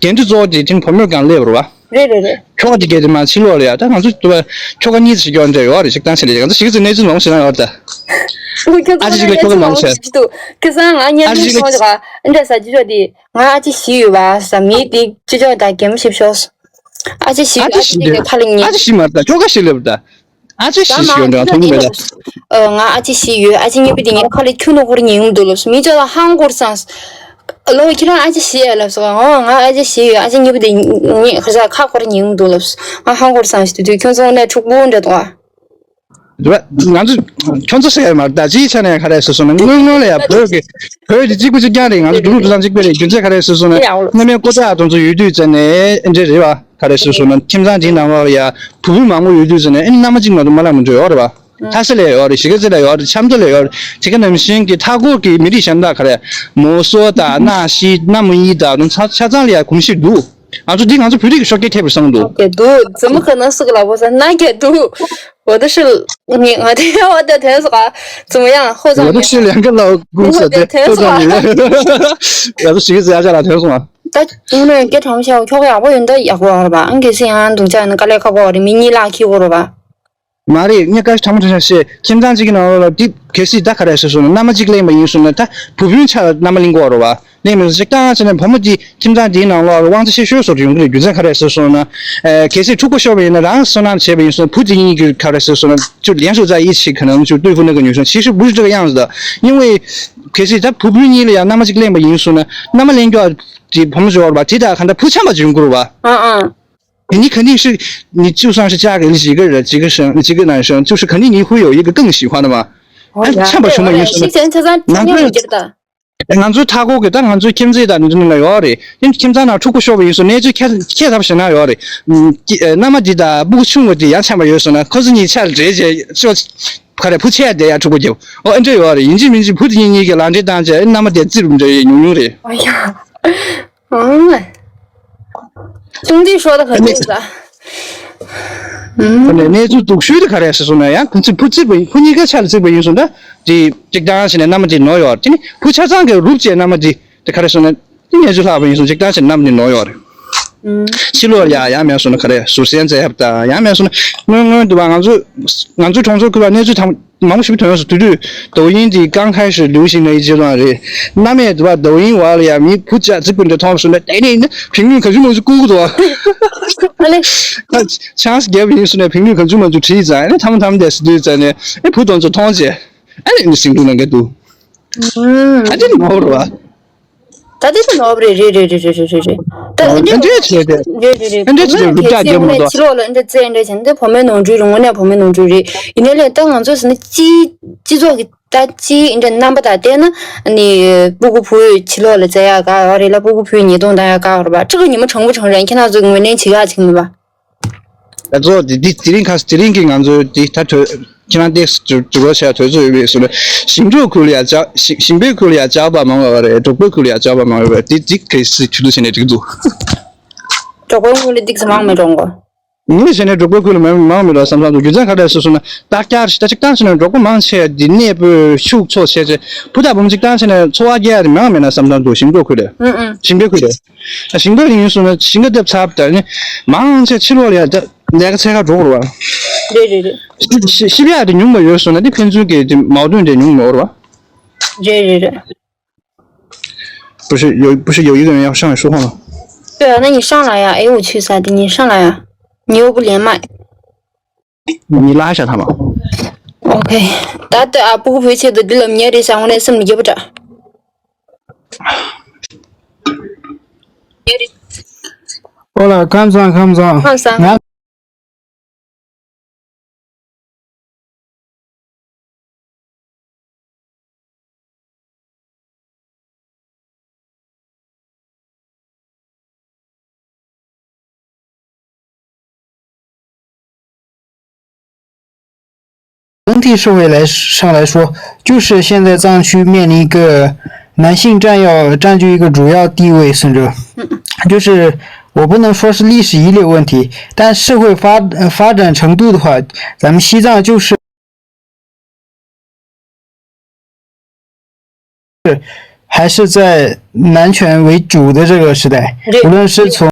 འགན་འཁྲི་གཙོ་བོ་དེ་ཐེངས་བུ་མོས་གང་སླེབས་རེད་བ། རེད་རེད་རེད། ཁྱོ་ག་དེ་གལ་ཏེ་མ་ཕྱི་ལོགས་ལ་ཡ་ད་ང་ཚོ་དུ་བ་ཁྱོ་ག་གཉིས་ཙམ་ཞིག་ཡོད་འདྲ་ཡོད་རེད་ཅིག་བཏང་ཟེར་ལས་ང་ཚོ་གཞིས་ཀ་རྩེ་གནས་ཚུལ་མང་པོ་ཞིག་ན་ཡོད་རེད་ད། ཨ་ཅེ་ཞིག་ལ་ཁྱོ་ག་མང་ཆེ། ཁ་སང་ང་གཉེན་ཨ་ཅེ་ཞིག་ལ་སོང་ཙང་འདྲ་ས་ཅི་ཅོ་དེ་ང་ཨ་ཅེ་ཞིག་ཡོད་པ་ས་མི་དེ་ཅི་ཅོ་ད་གེམ་ཞིབ་ཤོག་ཨ་ཅེ་ཞིག་ཨ་ཅེ་ཨ་ཅེ་ཞིག་དེ་ཁ་ལ་ཉན། ཨ་ཅེ་ཞིག་མ་རེད་ད་ཁྱོ་ག་ཞིག་ལབ་ད། ཨ་ཅེ་ཞིག་ཞིག་ཡོད་འདྲ་མཐོང་གི་མེད་ད། ང་ཨ་ཅེ་ཞིག་ཡོད། ཨ་ཅེ་གཉིས་པོ་དེ་ངའི་ཁ་ལ་ཁྱོད་ནོ་ཧོར་ཉན་གི་འདུག་ལབ་སོང་། མི་ཅོ་ལ་ཧང་གོར་སང་། ལོ་ཁྱེད་རང་ཨ་ཅེ་ཞིག་ཡོད་ལབ་སོང་། ཨོ་ང་ཨ་ཅེ་ཞིག་ཡོད། ཨ་ཅེ་གཉིས་པོ་དེ་ངའི་ཁ་ས་ཁ་ཁོར་ཉན་གི་འདུག་ལབ་སོང་། ང་ཧང་གོར་སང་ཞིག་དུས་དུས་ཁྱོད་ཚོ་ནས་ཕྲུག་པོ་འདྲ་འདུག་ཨ། རེད་བ། ང་ཚོ་ཁྱོད་ཚོ་ཟེར་ཡ་མ་རེད་ད་ཅིའི་ཆ་ནས་ག་རེ་ཟེར་སོང་ན་སྔོན་སྔོན་ལ་ཡ་བོད་ཀྱི་བོད་ཀྱི་གཅིག་པུ་གཅིག་རྐྱང་རེད། ང་ཚོ་འབྲུག་རུ་འབྲུག་ཚང་གཅིག་པ་རེད། རྒྱུ་མཚན་ག་རེ་ཟེར་སོང་ན་སྔ་མའི་ཀོ་ཐག་དེ་ཚོ་ཡོད་དུས་ཙ་ནས་འདྲ་རེད་བ། ག་རེ་ཟེར་སོང་ན་ཁྱིམ་ཚང་འདིའི་ནང་ལོགས་ལ་ཡ་བུ་བུ་མང་པོ་ཡོད་དུས་ཙ་ནས་ཨེ་མནའ་མ་གཅིག་མ་གཏོགས་མ་ལངས་མི་འགྲོ་ཡོད་རེད་བ། ལྷ་ས་ལ་ཡོད་རེད། གཞིས་ཀ་རྩེ་ལ་ཡོད་རེད། ཆབ་མདོ་ལ་ཡོད་རེད། དེ་ག་ནང་བཞིན་གྱི་མཐའ་འཁོར་གྱི་མི་རིགས་གཞན་དག་ག་རེ་མོ་སོ་དང་གནའ་ཤིང་གནའ་མོ་ཡི་དང་ཆ་ཆ་ཚང་ལ་ཡ་གོམས་གཤིས་འདུག་ང་ཚོ་འདི་ང་ཚོ་བོད་རིགས་ཀྱི་ཤོག་ཁག་ཐེབས་པར་བསམ་འདུག 对，读，怎么可能是个老婆生？那也读，我的是，你，我的要我的天是啥？怎么样？后上面。 ང་ཚོ་ཞིག་ཡ་ཅག་ལ་ཐོན་སོང་ང་། ད་ཡིན་ནའང་སྐད་གྲགས་མི་ཤེས་པ་ཁྱོ་ག་ཡག་པོ་ཡོད་ན་ད་ཡག་པོ་རེད་པ། ཨང་གལ་སྲིད་ཡང་སྡུག་ཅག་ཡིན་ན་དཀའ་ལས་ཁག་པོ་རེད། མི་གཉིས་ལ་ཁྱི་གོ་རེད་པ། མ་རེད། ངས་བཀའ་ཁྲ་མོ་ཁྲ་ཤ་བཤད། ཁྱིམ་ཚང་གཅིག་གི་ནང་ལོགས་ལ་འདི་གལ་སྲིད་ད་ག་རེ་ཟེར་སོང་ན། མནའ་མ་གཅིག་ལེན་པ་ཡིན་སོང་ན་ད་བུ་སྤུན་ཆ་ལ་མནའ་མ་ལེན་དགོས་རེད་པ། ལེན་མི་སོང་། གཅིག་བཏང་ཟེར་ན་བུ་མོ་འདི་ཁྱིམ་ཚང་འདིའི་ནང་ལོགས་ལ་དབང་ཆ་ཆེ་ཤོས་བཟོ་འདྲ་ཡོང་གི་རེད། རྒྱུ་མཚན་ག་རེ་ཟེར་སོང་ན། ཨ། གལ་སྲིད་ཕྲུ་གུ་ཤོར་བ་ཡིན་ན་རང་བསོད་ནམས་བྱས་པ་ཡིན་སོང་ན་བུ་འདི་གཉིས་ཀྱི་ག་རེ་ཟེར་སོང་ན་就两手在一起可能就对付那个女生，其实不是这个样子的。因为གལ་སྲིད་ད་བུ་སྤུན་གཉིས་ལ་ཡང་མནའ་མ་གཅིག་ལེན་པ་ཡིན་སོང་ན། མནའ་མ་ལེན་རྒྱུ་དེ་བུ་མོ་བཟོ་བ་རེད་པ། དེ་ད་ག་འདྲ་བུ་ཆམ་པ་ཅིག་ཡོང་གི་རེད་པ། ཨང་ཨང་། 你肯定是，你就算是嫁给了几个人，几个生，几个男生，就是肯定你会有一个更喜欢的嘛。 ཨ། ཆམ་པ་བྱུང་བ་ཡིན་སོང་ན། ང་ཚོའི་ང་ཚོའི་མཐའ་འཁོར་གྱི་ད་ང་ཚོའི་ཁྱིམ་མཚེས་དང་འདི་ཚོ་ནང་ལ་ཡོད་རེད། དེ་ཁྱིམ་ཚང་ནང་ཕྲུ་གུ་ཤོར་བ་ཡིན་སོང་ན་གནས་ཚུལ་ཁྱད་ཁྱད་མཚར་པོ་ཞེ་དྲག་ཡོད་རེད། ཨ། མནའ་མ་འདི་དང་སྤུ་གུ་ཆུང་བ་འདི་ཡང་ཆམ་པ་ཡོད་སོང་ན་ཁོ་ཚོ་གཉིས་ཆ་ལ་འདྲེས་བྱས་ཅོ། ག་རེ་བུ་ཆད་བསྡད་ཡ་ཕྲུ་གུ་རྒྱབ། ཨོ་ཨེ་འདྲ་ཡོད་རེད། ཡིན་གཅིག་མིན་གཅིག་བུ་དེ་གཉིས་གཉིས་ཀྱིས་ལག་འབྲེལ་བཏང་བྱས་མནའ་མ་དེ་བཙིར་འགྲོ་ཡས་ཉུང་ཉུང་རེད། ཨོ་ཡ། ཨང་། ཅུང་ཙི་ཤོར་ད་ག་ནས་ད། ཁོ་ནས་གནས་ཚུལ་སྡུག་ཤོས་དེ་ག་རེ་ཟེར་སོང་ན། ཡང་ཁོ་ཚོས་བུ་བཙིར་བ་ཡིན། བུ་གཉིས་ཀ་ཆ་ལ་བཙིར་བ་ཡིན་སོང་ད། དེ་གཅིག་བཏང་བྱས་ནས་མནའ་མ་དེ་ནོར་ཡོད་རེད། དེ་ནི་བུ་ཆ་ཚང་གིས་རུབ་བྱས་མནའ་མ་དེ་དེ་ག་རེ་ཟེར་ན། དེ་གནས་ཚུལ་ལྷག་པ་ཡིན་སོང་གཅིག་བཏང་བྱས་མནའ་མ་དེ་ནོར་ཡོད་རེད། ཕྱི་ལོགས་ལ་ཡ་ཡང་མེད་སོང་ན་ག་རེ་ཟུར་སེན་ཙེ་ཧབ་ད་ཡང་མེད་སོང་ན། སྔོན་སྔོན་དུ་བ་ང་ཚོ་ང་ཚོའི་གྲོང་ཚོར་ཁུལ་ལ་གནས་ཚུལ་ཐམ་མང་པོ་ཞིག་ཐོན་སོང་། དེ་དུས་抖音དེ刚开始流行的一阶段རེད། མནའ་མས་དུ་བ་抖音བར་ལ་ཡ་མི་བུ་ཆ་རྫིག་པོ་འདྲ་མཐོང་སོང་ན་དེ་ནས་ནི་评论གང་བྱུང་མང་བྱུང་བསྐུར་གི་འདུག་ཨ་ལེ། chance རྒྱབ་ཡིན་སོང་ན་评论གང་བྱུང་མང་བྱུང་བྲིས་ཙང་ཨ་ནི་ཐམ་ཐམ་དེ་སུ་དུས་ཙང་ནས་ཨེ་བུ་དོན་ཚོ་མཐོང་རྗེས་ཨ་ནི་ནི་ཟིང་འཁྲུག་ནང་གི་འདུག་ཨ་ཅེ་ནོར་བ། ད་དེ་ཚོ་ནོར་བ་རེད། རེད་རེད་རེད་རེད་རེད་རེད། ད་ཨ་འདྲས་བྱས་ཏེ། རེད་རེད་རེད། ཨ་འདྲས་བྱས་ཏེ་རུབ་རྒྱག་རྒྱབ་མ་གཏོགས། ཕྱི་ལོགས་ལ་ཨ་འདྲས་བཙལ་འདྲས་བྱས་ན་དེ་བུ་མོའི་ནོར་འཁྲུལ་རེད། དངོས་གནས་བུ་མོའི་ནོར་འཁྲུལ་རེད། ཡིན་ནའི་ལས་ད་ང་ཚོ་ཟེར་ན་སྤྱི་སྤྱི་ཚོགས་ཀྱི་ད་སྤྱིའི་ཨ་འདྲས་རྣམ་པ་དང་བལྟས་ན་ཨ་ནི་སྤུ་གུ་བུ་ཕྱི་ལོགས་ལ་བཙལ་ཡག་དགའ་བ་རེད་ལ། སྤུ་གུ་བུ་ཉེས་རྡུང་བཏང་ཡག་དགའ་བ་རེད་པ། ཁྲི་ག་ཉི་མ་དྲང་པོ་དྲང་རེད། ཁྱེད་རང་ཚོས་ངོས་ལེན་བྱེད་ཡག་ཅིག་མེད་པ། ད་གཙོ་བོ་དེ་དེ་དེ་རིང་ཁ་དེ་རིང་གི་ང་ཚོའི་དེ་ད་དོ་ཁྱེད་རང་ཏེག་སི་དྲི་དྲི་བ་བྱ་དུས་ཚོད་ཡོད་པའི་སུ་ལ། ཞིང་འབྲོག་ཁུལ་ལ་ཡ་ཇག་ཞིང་ཞིང་པའི་ཁུལ་ལ་ཡ་ཇག་པ་མང་བ་རེད། འབྲོག་པའི་ཁུལ་ལ་ཡ་ཇག་པ་མང་བ་རེད། དེ་དེ་གལ་སྲིད་ཆུ་ཚོད་བྱས་ནས་འགྲིག་འདུག་འབྲོག་པའི་ཁུལ་ལ་ཏོག་ཙམ་མང་མེད་འགྲོ་གོ། ངས་བྱས་ནས་འབྲོག་པའི་ཁུལ་ལ་མང་མང་མེད་ར་བསམ་བསམ་འདུག་རྒྱུ་མཚན་ག་རེ་ཟེར་སོང་ན་ད་བསྐྱར་ཞིག་ད་ཅིག་བཏང་ཕྱིན་ན་འབྲོག་པ་མང་ཆེ་འདི་གནས་སྤོས་ཕྱུགས་འཚོ་བྱས་བྱས་བུ་དང་བུ་མོ་ཅིག་བཏང་ཕྱིན་ན་འཚོ་བ་སྐྱེལ་ཡ་དེ་མང་མེད་ན་བསམ་བསམ་འདུག་ཞིང་འབྲོག་ཁུལ་ལ། ཨུ་ཨུ། ཞིང་པའི་ཁུལ་ལ། ཞིང་པ་ཡིན་སོང་ན་ཞིང་ཁ་བཏབ་ཚར་བ་དང་ནི་མང་ཆེ་ཕྱི་ལོགས་ལ་ཡ་ད་ལས་ཀ་འཚོལ་ག་འགྲོ་དགོས་རེད་བ། རེད་རེད་རེད། ཤི་ཤི་བ་དེ་ཉུང་བ་ཡོད་སོང་ན་དེ་ཕན་ཚུན་གྱི་དེ་矛盾དེ་ཉུང་མ་རེད་བ། རེད་རེད་རེད། 不是有不是有一个人要上来说话吗？ 对啊，那你上来呀！哎，我去啥的，你上来呀！你又不连麦。 你拉一下他嘛。 OK，ད་ལྟ་ཨ་སྤུ་གུ་བོད་ཆེད་དུ་འདི་ལ་ཉེ་རེད་ཤག་དངོས་གནས་སེམས་ལ་སྐྱིད་པོ་འདྲ། ཨོ་ལ་ཁམས་བཟང་ཁམས་བཟང་། ཁམས་བཟང་། ང་整体社会来上来说，就是现在藏区面临一个男性占要占据一个主要地位，甚至就是我不能说是历史遗留问题，但社会发呃发展程度的话，咱们西藏就是还是在男权为主的这个时代，无论是从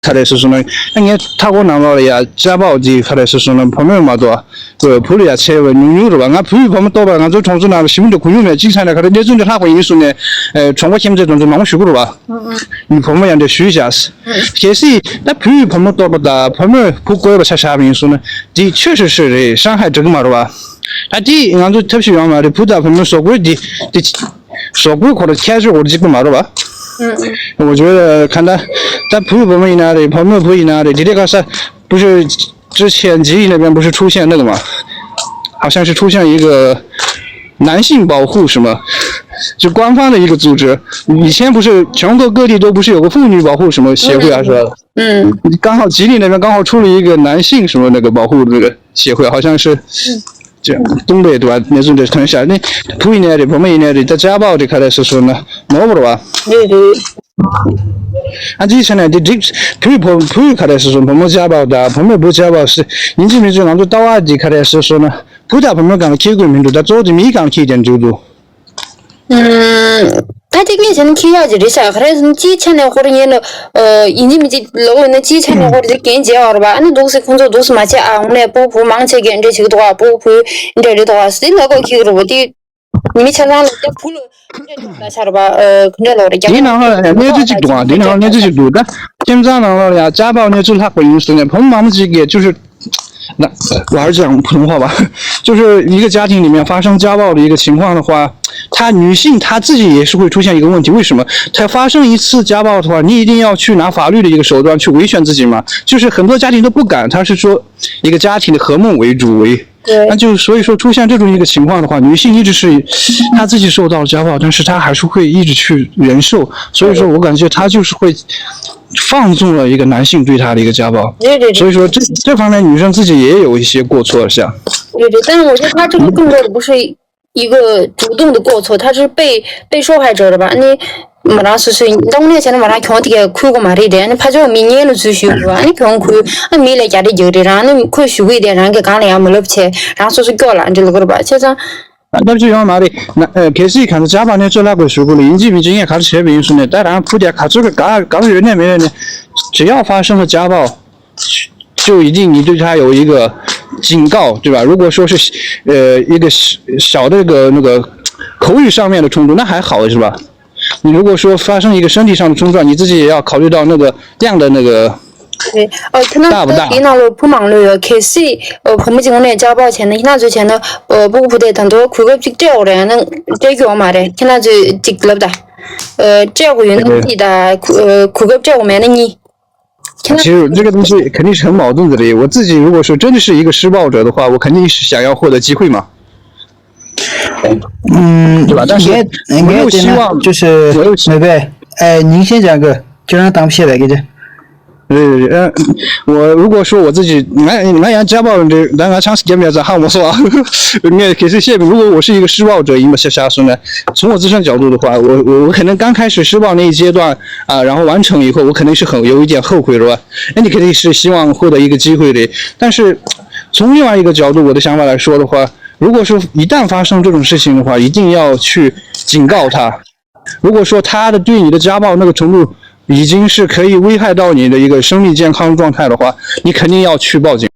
ག་རེ་ཟེར་སོང་ན། ངས་མཐའ་འཁོར་ནང་ལོགས་ལ་ཡ་ཅ་པའོ་འདི་ག་རེ་ཟེར་སོང་ན་བུ་མོས་མ་གཏོགས་བུ་ལ་ཡ་འཚེ་བ་ཉུང་ཉུང་རེད་བ། ང་བུ་ཡི་བུ་མོ་གཏོགས་པ་ང་ཚོའི་གྲོང་ཚོ་ནང་ལ་ཞི་མི་འདྲ་གུ་ཉུང་མེད། གཅིག་ཆ་ནས་ག་རེ་གནས་ཚུལ་འདི་ལྷག་པ་ཡིན་གསུངས་ནས་གྲོང་པ་ཁྱིམ་མཚེས་གྲོང་ཚོ་མང་པོ་ཞུ་གི་རེད་བ། ཡི་བུ་མོ་ཡང་འདྲ་ཞུས་བཞག་གལ་སྲིད་ད་བུ་ཡི་བུ་མོ་གཏོགས་པ་དང་བུ་མོས་བུ་བཀོལ་བ་ཆ་བཞག་པ་ཡིན་གསུངས་ན་འདི་ཆོས་ཧྲི་ཧྲི་རེད། ཧྲང་ཧའེ་འགྲིག་གི་མ་རེད་བ། ད་འདི་ང་ཚོ་ཐབས་ཤེས་ཡོད་མ་རེད། བུ་དང་བུ་མོའི་བཟོ་བཀོད་འདི་འདི་བཟོ་བཀོད་ཁོ་ར་ཁྱད་ཆོས་ཁོ་ར་གཅིག་པ་མ་རེད་བ། འོ་བརྗོད་གང་ལྟར་ད་བུ་ཡི་བུ་མོ་ཡིན་ན་རེད། བུ་མོའི་བུ་ཡིན་ན་རེད། འདི་འདྲའི་ག་ས་བུ་ཤོད 之前几十年那边不是出现那个嘛，好像是出现一个男性保护什么，就官方的一个组织。以前不是全国各地都不是有个妇女保护什么协会啊，是吧？嗯，刚好吉林那边刚好出了一个男性什么那个保护那个协会，好像是这样东北对吧？那种的很小。那不一年的，我们一年的，在家暴这块来说说呢，没有吧？对对。 ཨ་ཙི་ཆ་ནས་འདི་འགྲིག་བུས་བུ་བུས་ག་རེ་ཟེར་སོང་། བུ་མོ་ཅ་པའོ་དང་བུ་མོས་བུ་ཅ་པའོ་ཟེར་ཡིན་གཅིག་མིན་གཅིག་ང་ཚོ་ལྟ་བ་འདི་ག་རེ་ཟེར་སོང་ན་བུ་དང་བུ་མོའི་སྒང་ལ་འཁྱེར་དགོས་མི་འདུག་ད་གཙོ་བོ་དེ་མིའི་སྒང་ལ་འཁྱེར་བསྡད་འདུག་འདུག་ད་དེ་ངས་བྱས་ན་འཁྱེར་ཡག་ཅིག་རེད་ཤག་ག་རེ་ཟེར་ན་སྤྱིའི་ཆ་ནས་ཧོར་ཡིན་ན་ཡིན་གཅིག་མིན་གཅིག་ལོག་ཡོད་ན་སྤྱིའི་ཆ་ནས་ཧོར་དེ་འགན་བྱས་པ་རེད་པ། ཨ་ནི་འདུག་སེ་ཁོང་ཚོ་འདུག་སེ་མ་བྱས་ཨ་འོང་ནས་སྤོ་བུ་མང་ཆེ་གས་འདྲ་བྱེད་ཀྱི་འདུག་བ། སྤོ་བུ་འདྲ་རེད་འདུག་བ་ཟེར་ལབ་དགོས་ཁེལ་གྱི་རེད་པ། དེ་ཉི་མའི་ཆ་ཚང་ལ་སྐྱ་བུ་ལ་ཁུ་འདྲ་ལ་ཤར་བ་ཁུ་འདྲ་ལོ་རེ་རྒྱ་དེའི་ནང་ལ་གནས་ཚུལ་གཅིག་འདུག་ཨ། དེའི་ནང་ལ་གནས་ཚུལ་གཅིག་འདུག་ད་ཁྱིམ་ཚང་ནང་ལ་ཡང་ཅ་པའོ་གནས་ཚུལ་ལྷག་པ་ཡིན་ཟེར་ནས་བུ་མོ་མང་པོ་ཅིག་གིས་就是那玩儿讲普通话吧，就是一个家庭里面发生家暴的一个情况的话，他女性她自己也是会出现一个问题，为什么？她发生一次家暴的话，你一定要去拿法律的一个手段去维权自己嘛，就是很多家庭都不敢，他是说一个家庭的和睦为主为 对，那就所以说出现这种一个情况的话，女性一直是她自己受到了家暴，但是她还是会一直去忍受，所以说我感觉她就是会放纵了一个男性对她的一个家暴，对对对，所以说这这方面女生自己也有一些过错，像对对，但是我觉得她这个更多的不是一个主动的过错，她是被被受害者的吧？那 མ་རང་སོ་སོའི་གཏོང་ལེན་བྱས་ན་མ་རང་གྱོང་དེ་གས་ཁུར་དགོས་མ་རེད་དེ། ཨ་ནི་ཕར་ཕྱོགས་མི་ངན་ལ་འཛུལ་ཞུ་དགོས། ཨ་ནི་གྱོང་ཁུར་ཨ་མི་ལ་རྒྱ་རེ་རྒྱག་རེད་རང་ཨ་ནི་ཁོས་ཞུ་གི་དེ་རང་གི་སྒང་ལ་ཡང་མ་ལབ་བྱས་རང་སོ་སོ་སྐྱོ་ལ་འདྲི་ལ་གོ་ར་པ་བྱས་ཙང་། ལབ་རྒྱུ་ཡོད་མ་རེད་ན། གལ་སྲིད་གང་ཚ་ཇག་པ་ནས་ཚོད་ལྷག་པའི་ཞུ་དགོས་ལ་ཡིན་གཅིག་མིན་གཅིག་ངས་ག་རེ་བྱས་པ་ཡིན་སོང་ནས་ད་རང་བུ་དེ་ག་ཚོད་ག་ག་ཡོད་ནས་མེད་ནས་只要发生了家暴，就一定你对他有一个警告，对吧？如果说是呃一个小的个那个口语上面的冲突，那还好，是吧？ 你如果说发生一个身体上的冲撞，你自己也要考虑到那个量的那个对，哦，他那大不大？个电脑了不忙了哟，开始，呃，我们今天家暴前呢，那之前呢，呃，不不对，很多苦个就这样的，那这个嘛的，现在就这个了的，呃，这个有那个的，呃，苦个这个没那你，现在其实这个东西肯定是很矛盾的嘞。我自己如果说真的是一个施暴者的话，我肯定是想要获得机会嘛。 嗯，对吧？但是我又希望，就是没被，哎，您先讲个，就让他们现在给这。呃，我如果说我自己，俺俺家暴的，咱俺长时间没有在汉我说啊，那可是现如果我是一个施暴者，因为下下说呢，从我自身角度的话，我我我可能刚开始施暴那一阶段啊，然后完成以后，我肯定是很有一点后悔，是吧？那你肯定是希望获得一个机会的，但是从另外一个角度，我的想法来说的话，如果说一旦发生这种事情的话，一定要去警告他。如果说他的对你的家暴那个程度已经是可以危害到你的一个生命健康状态的话，你肯定要去报警。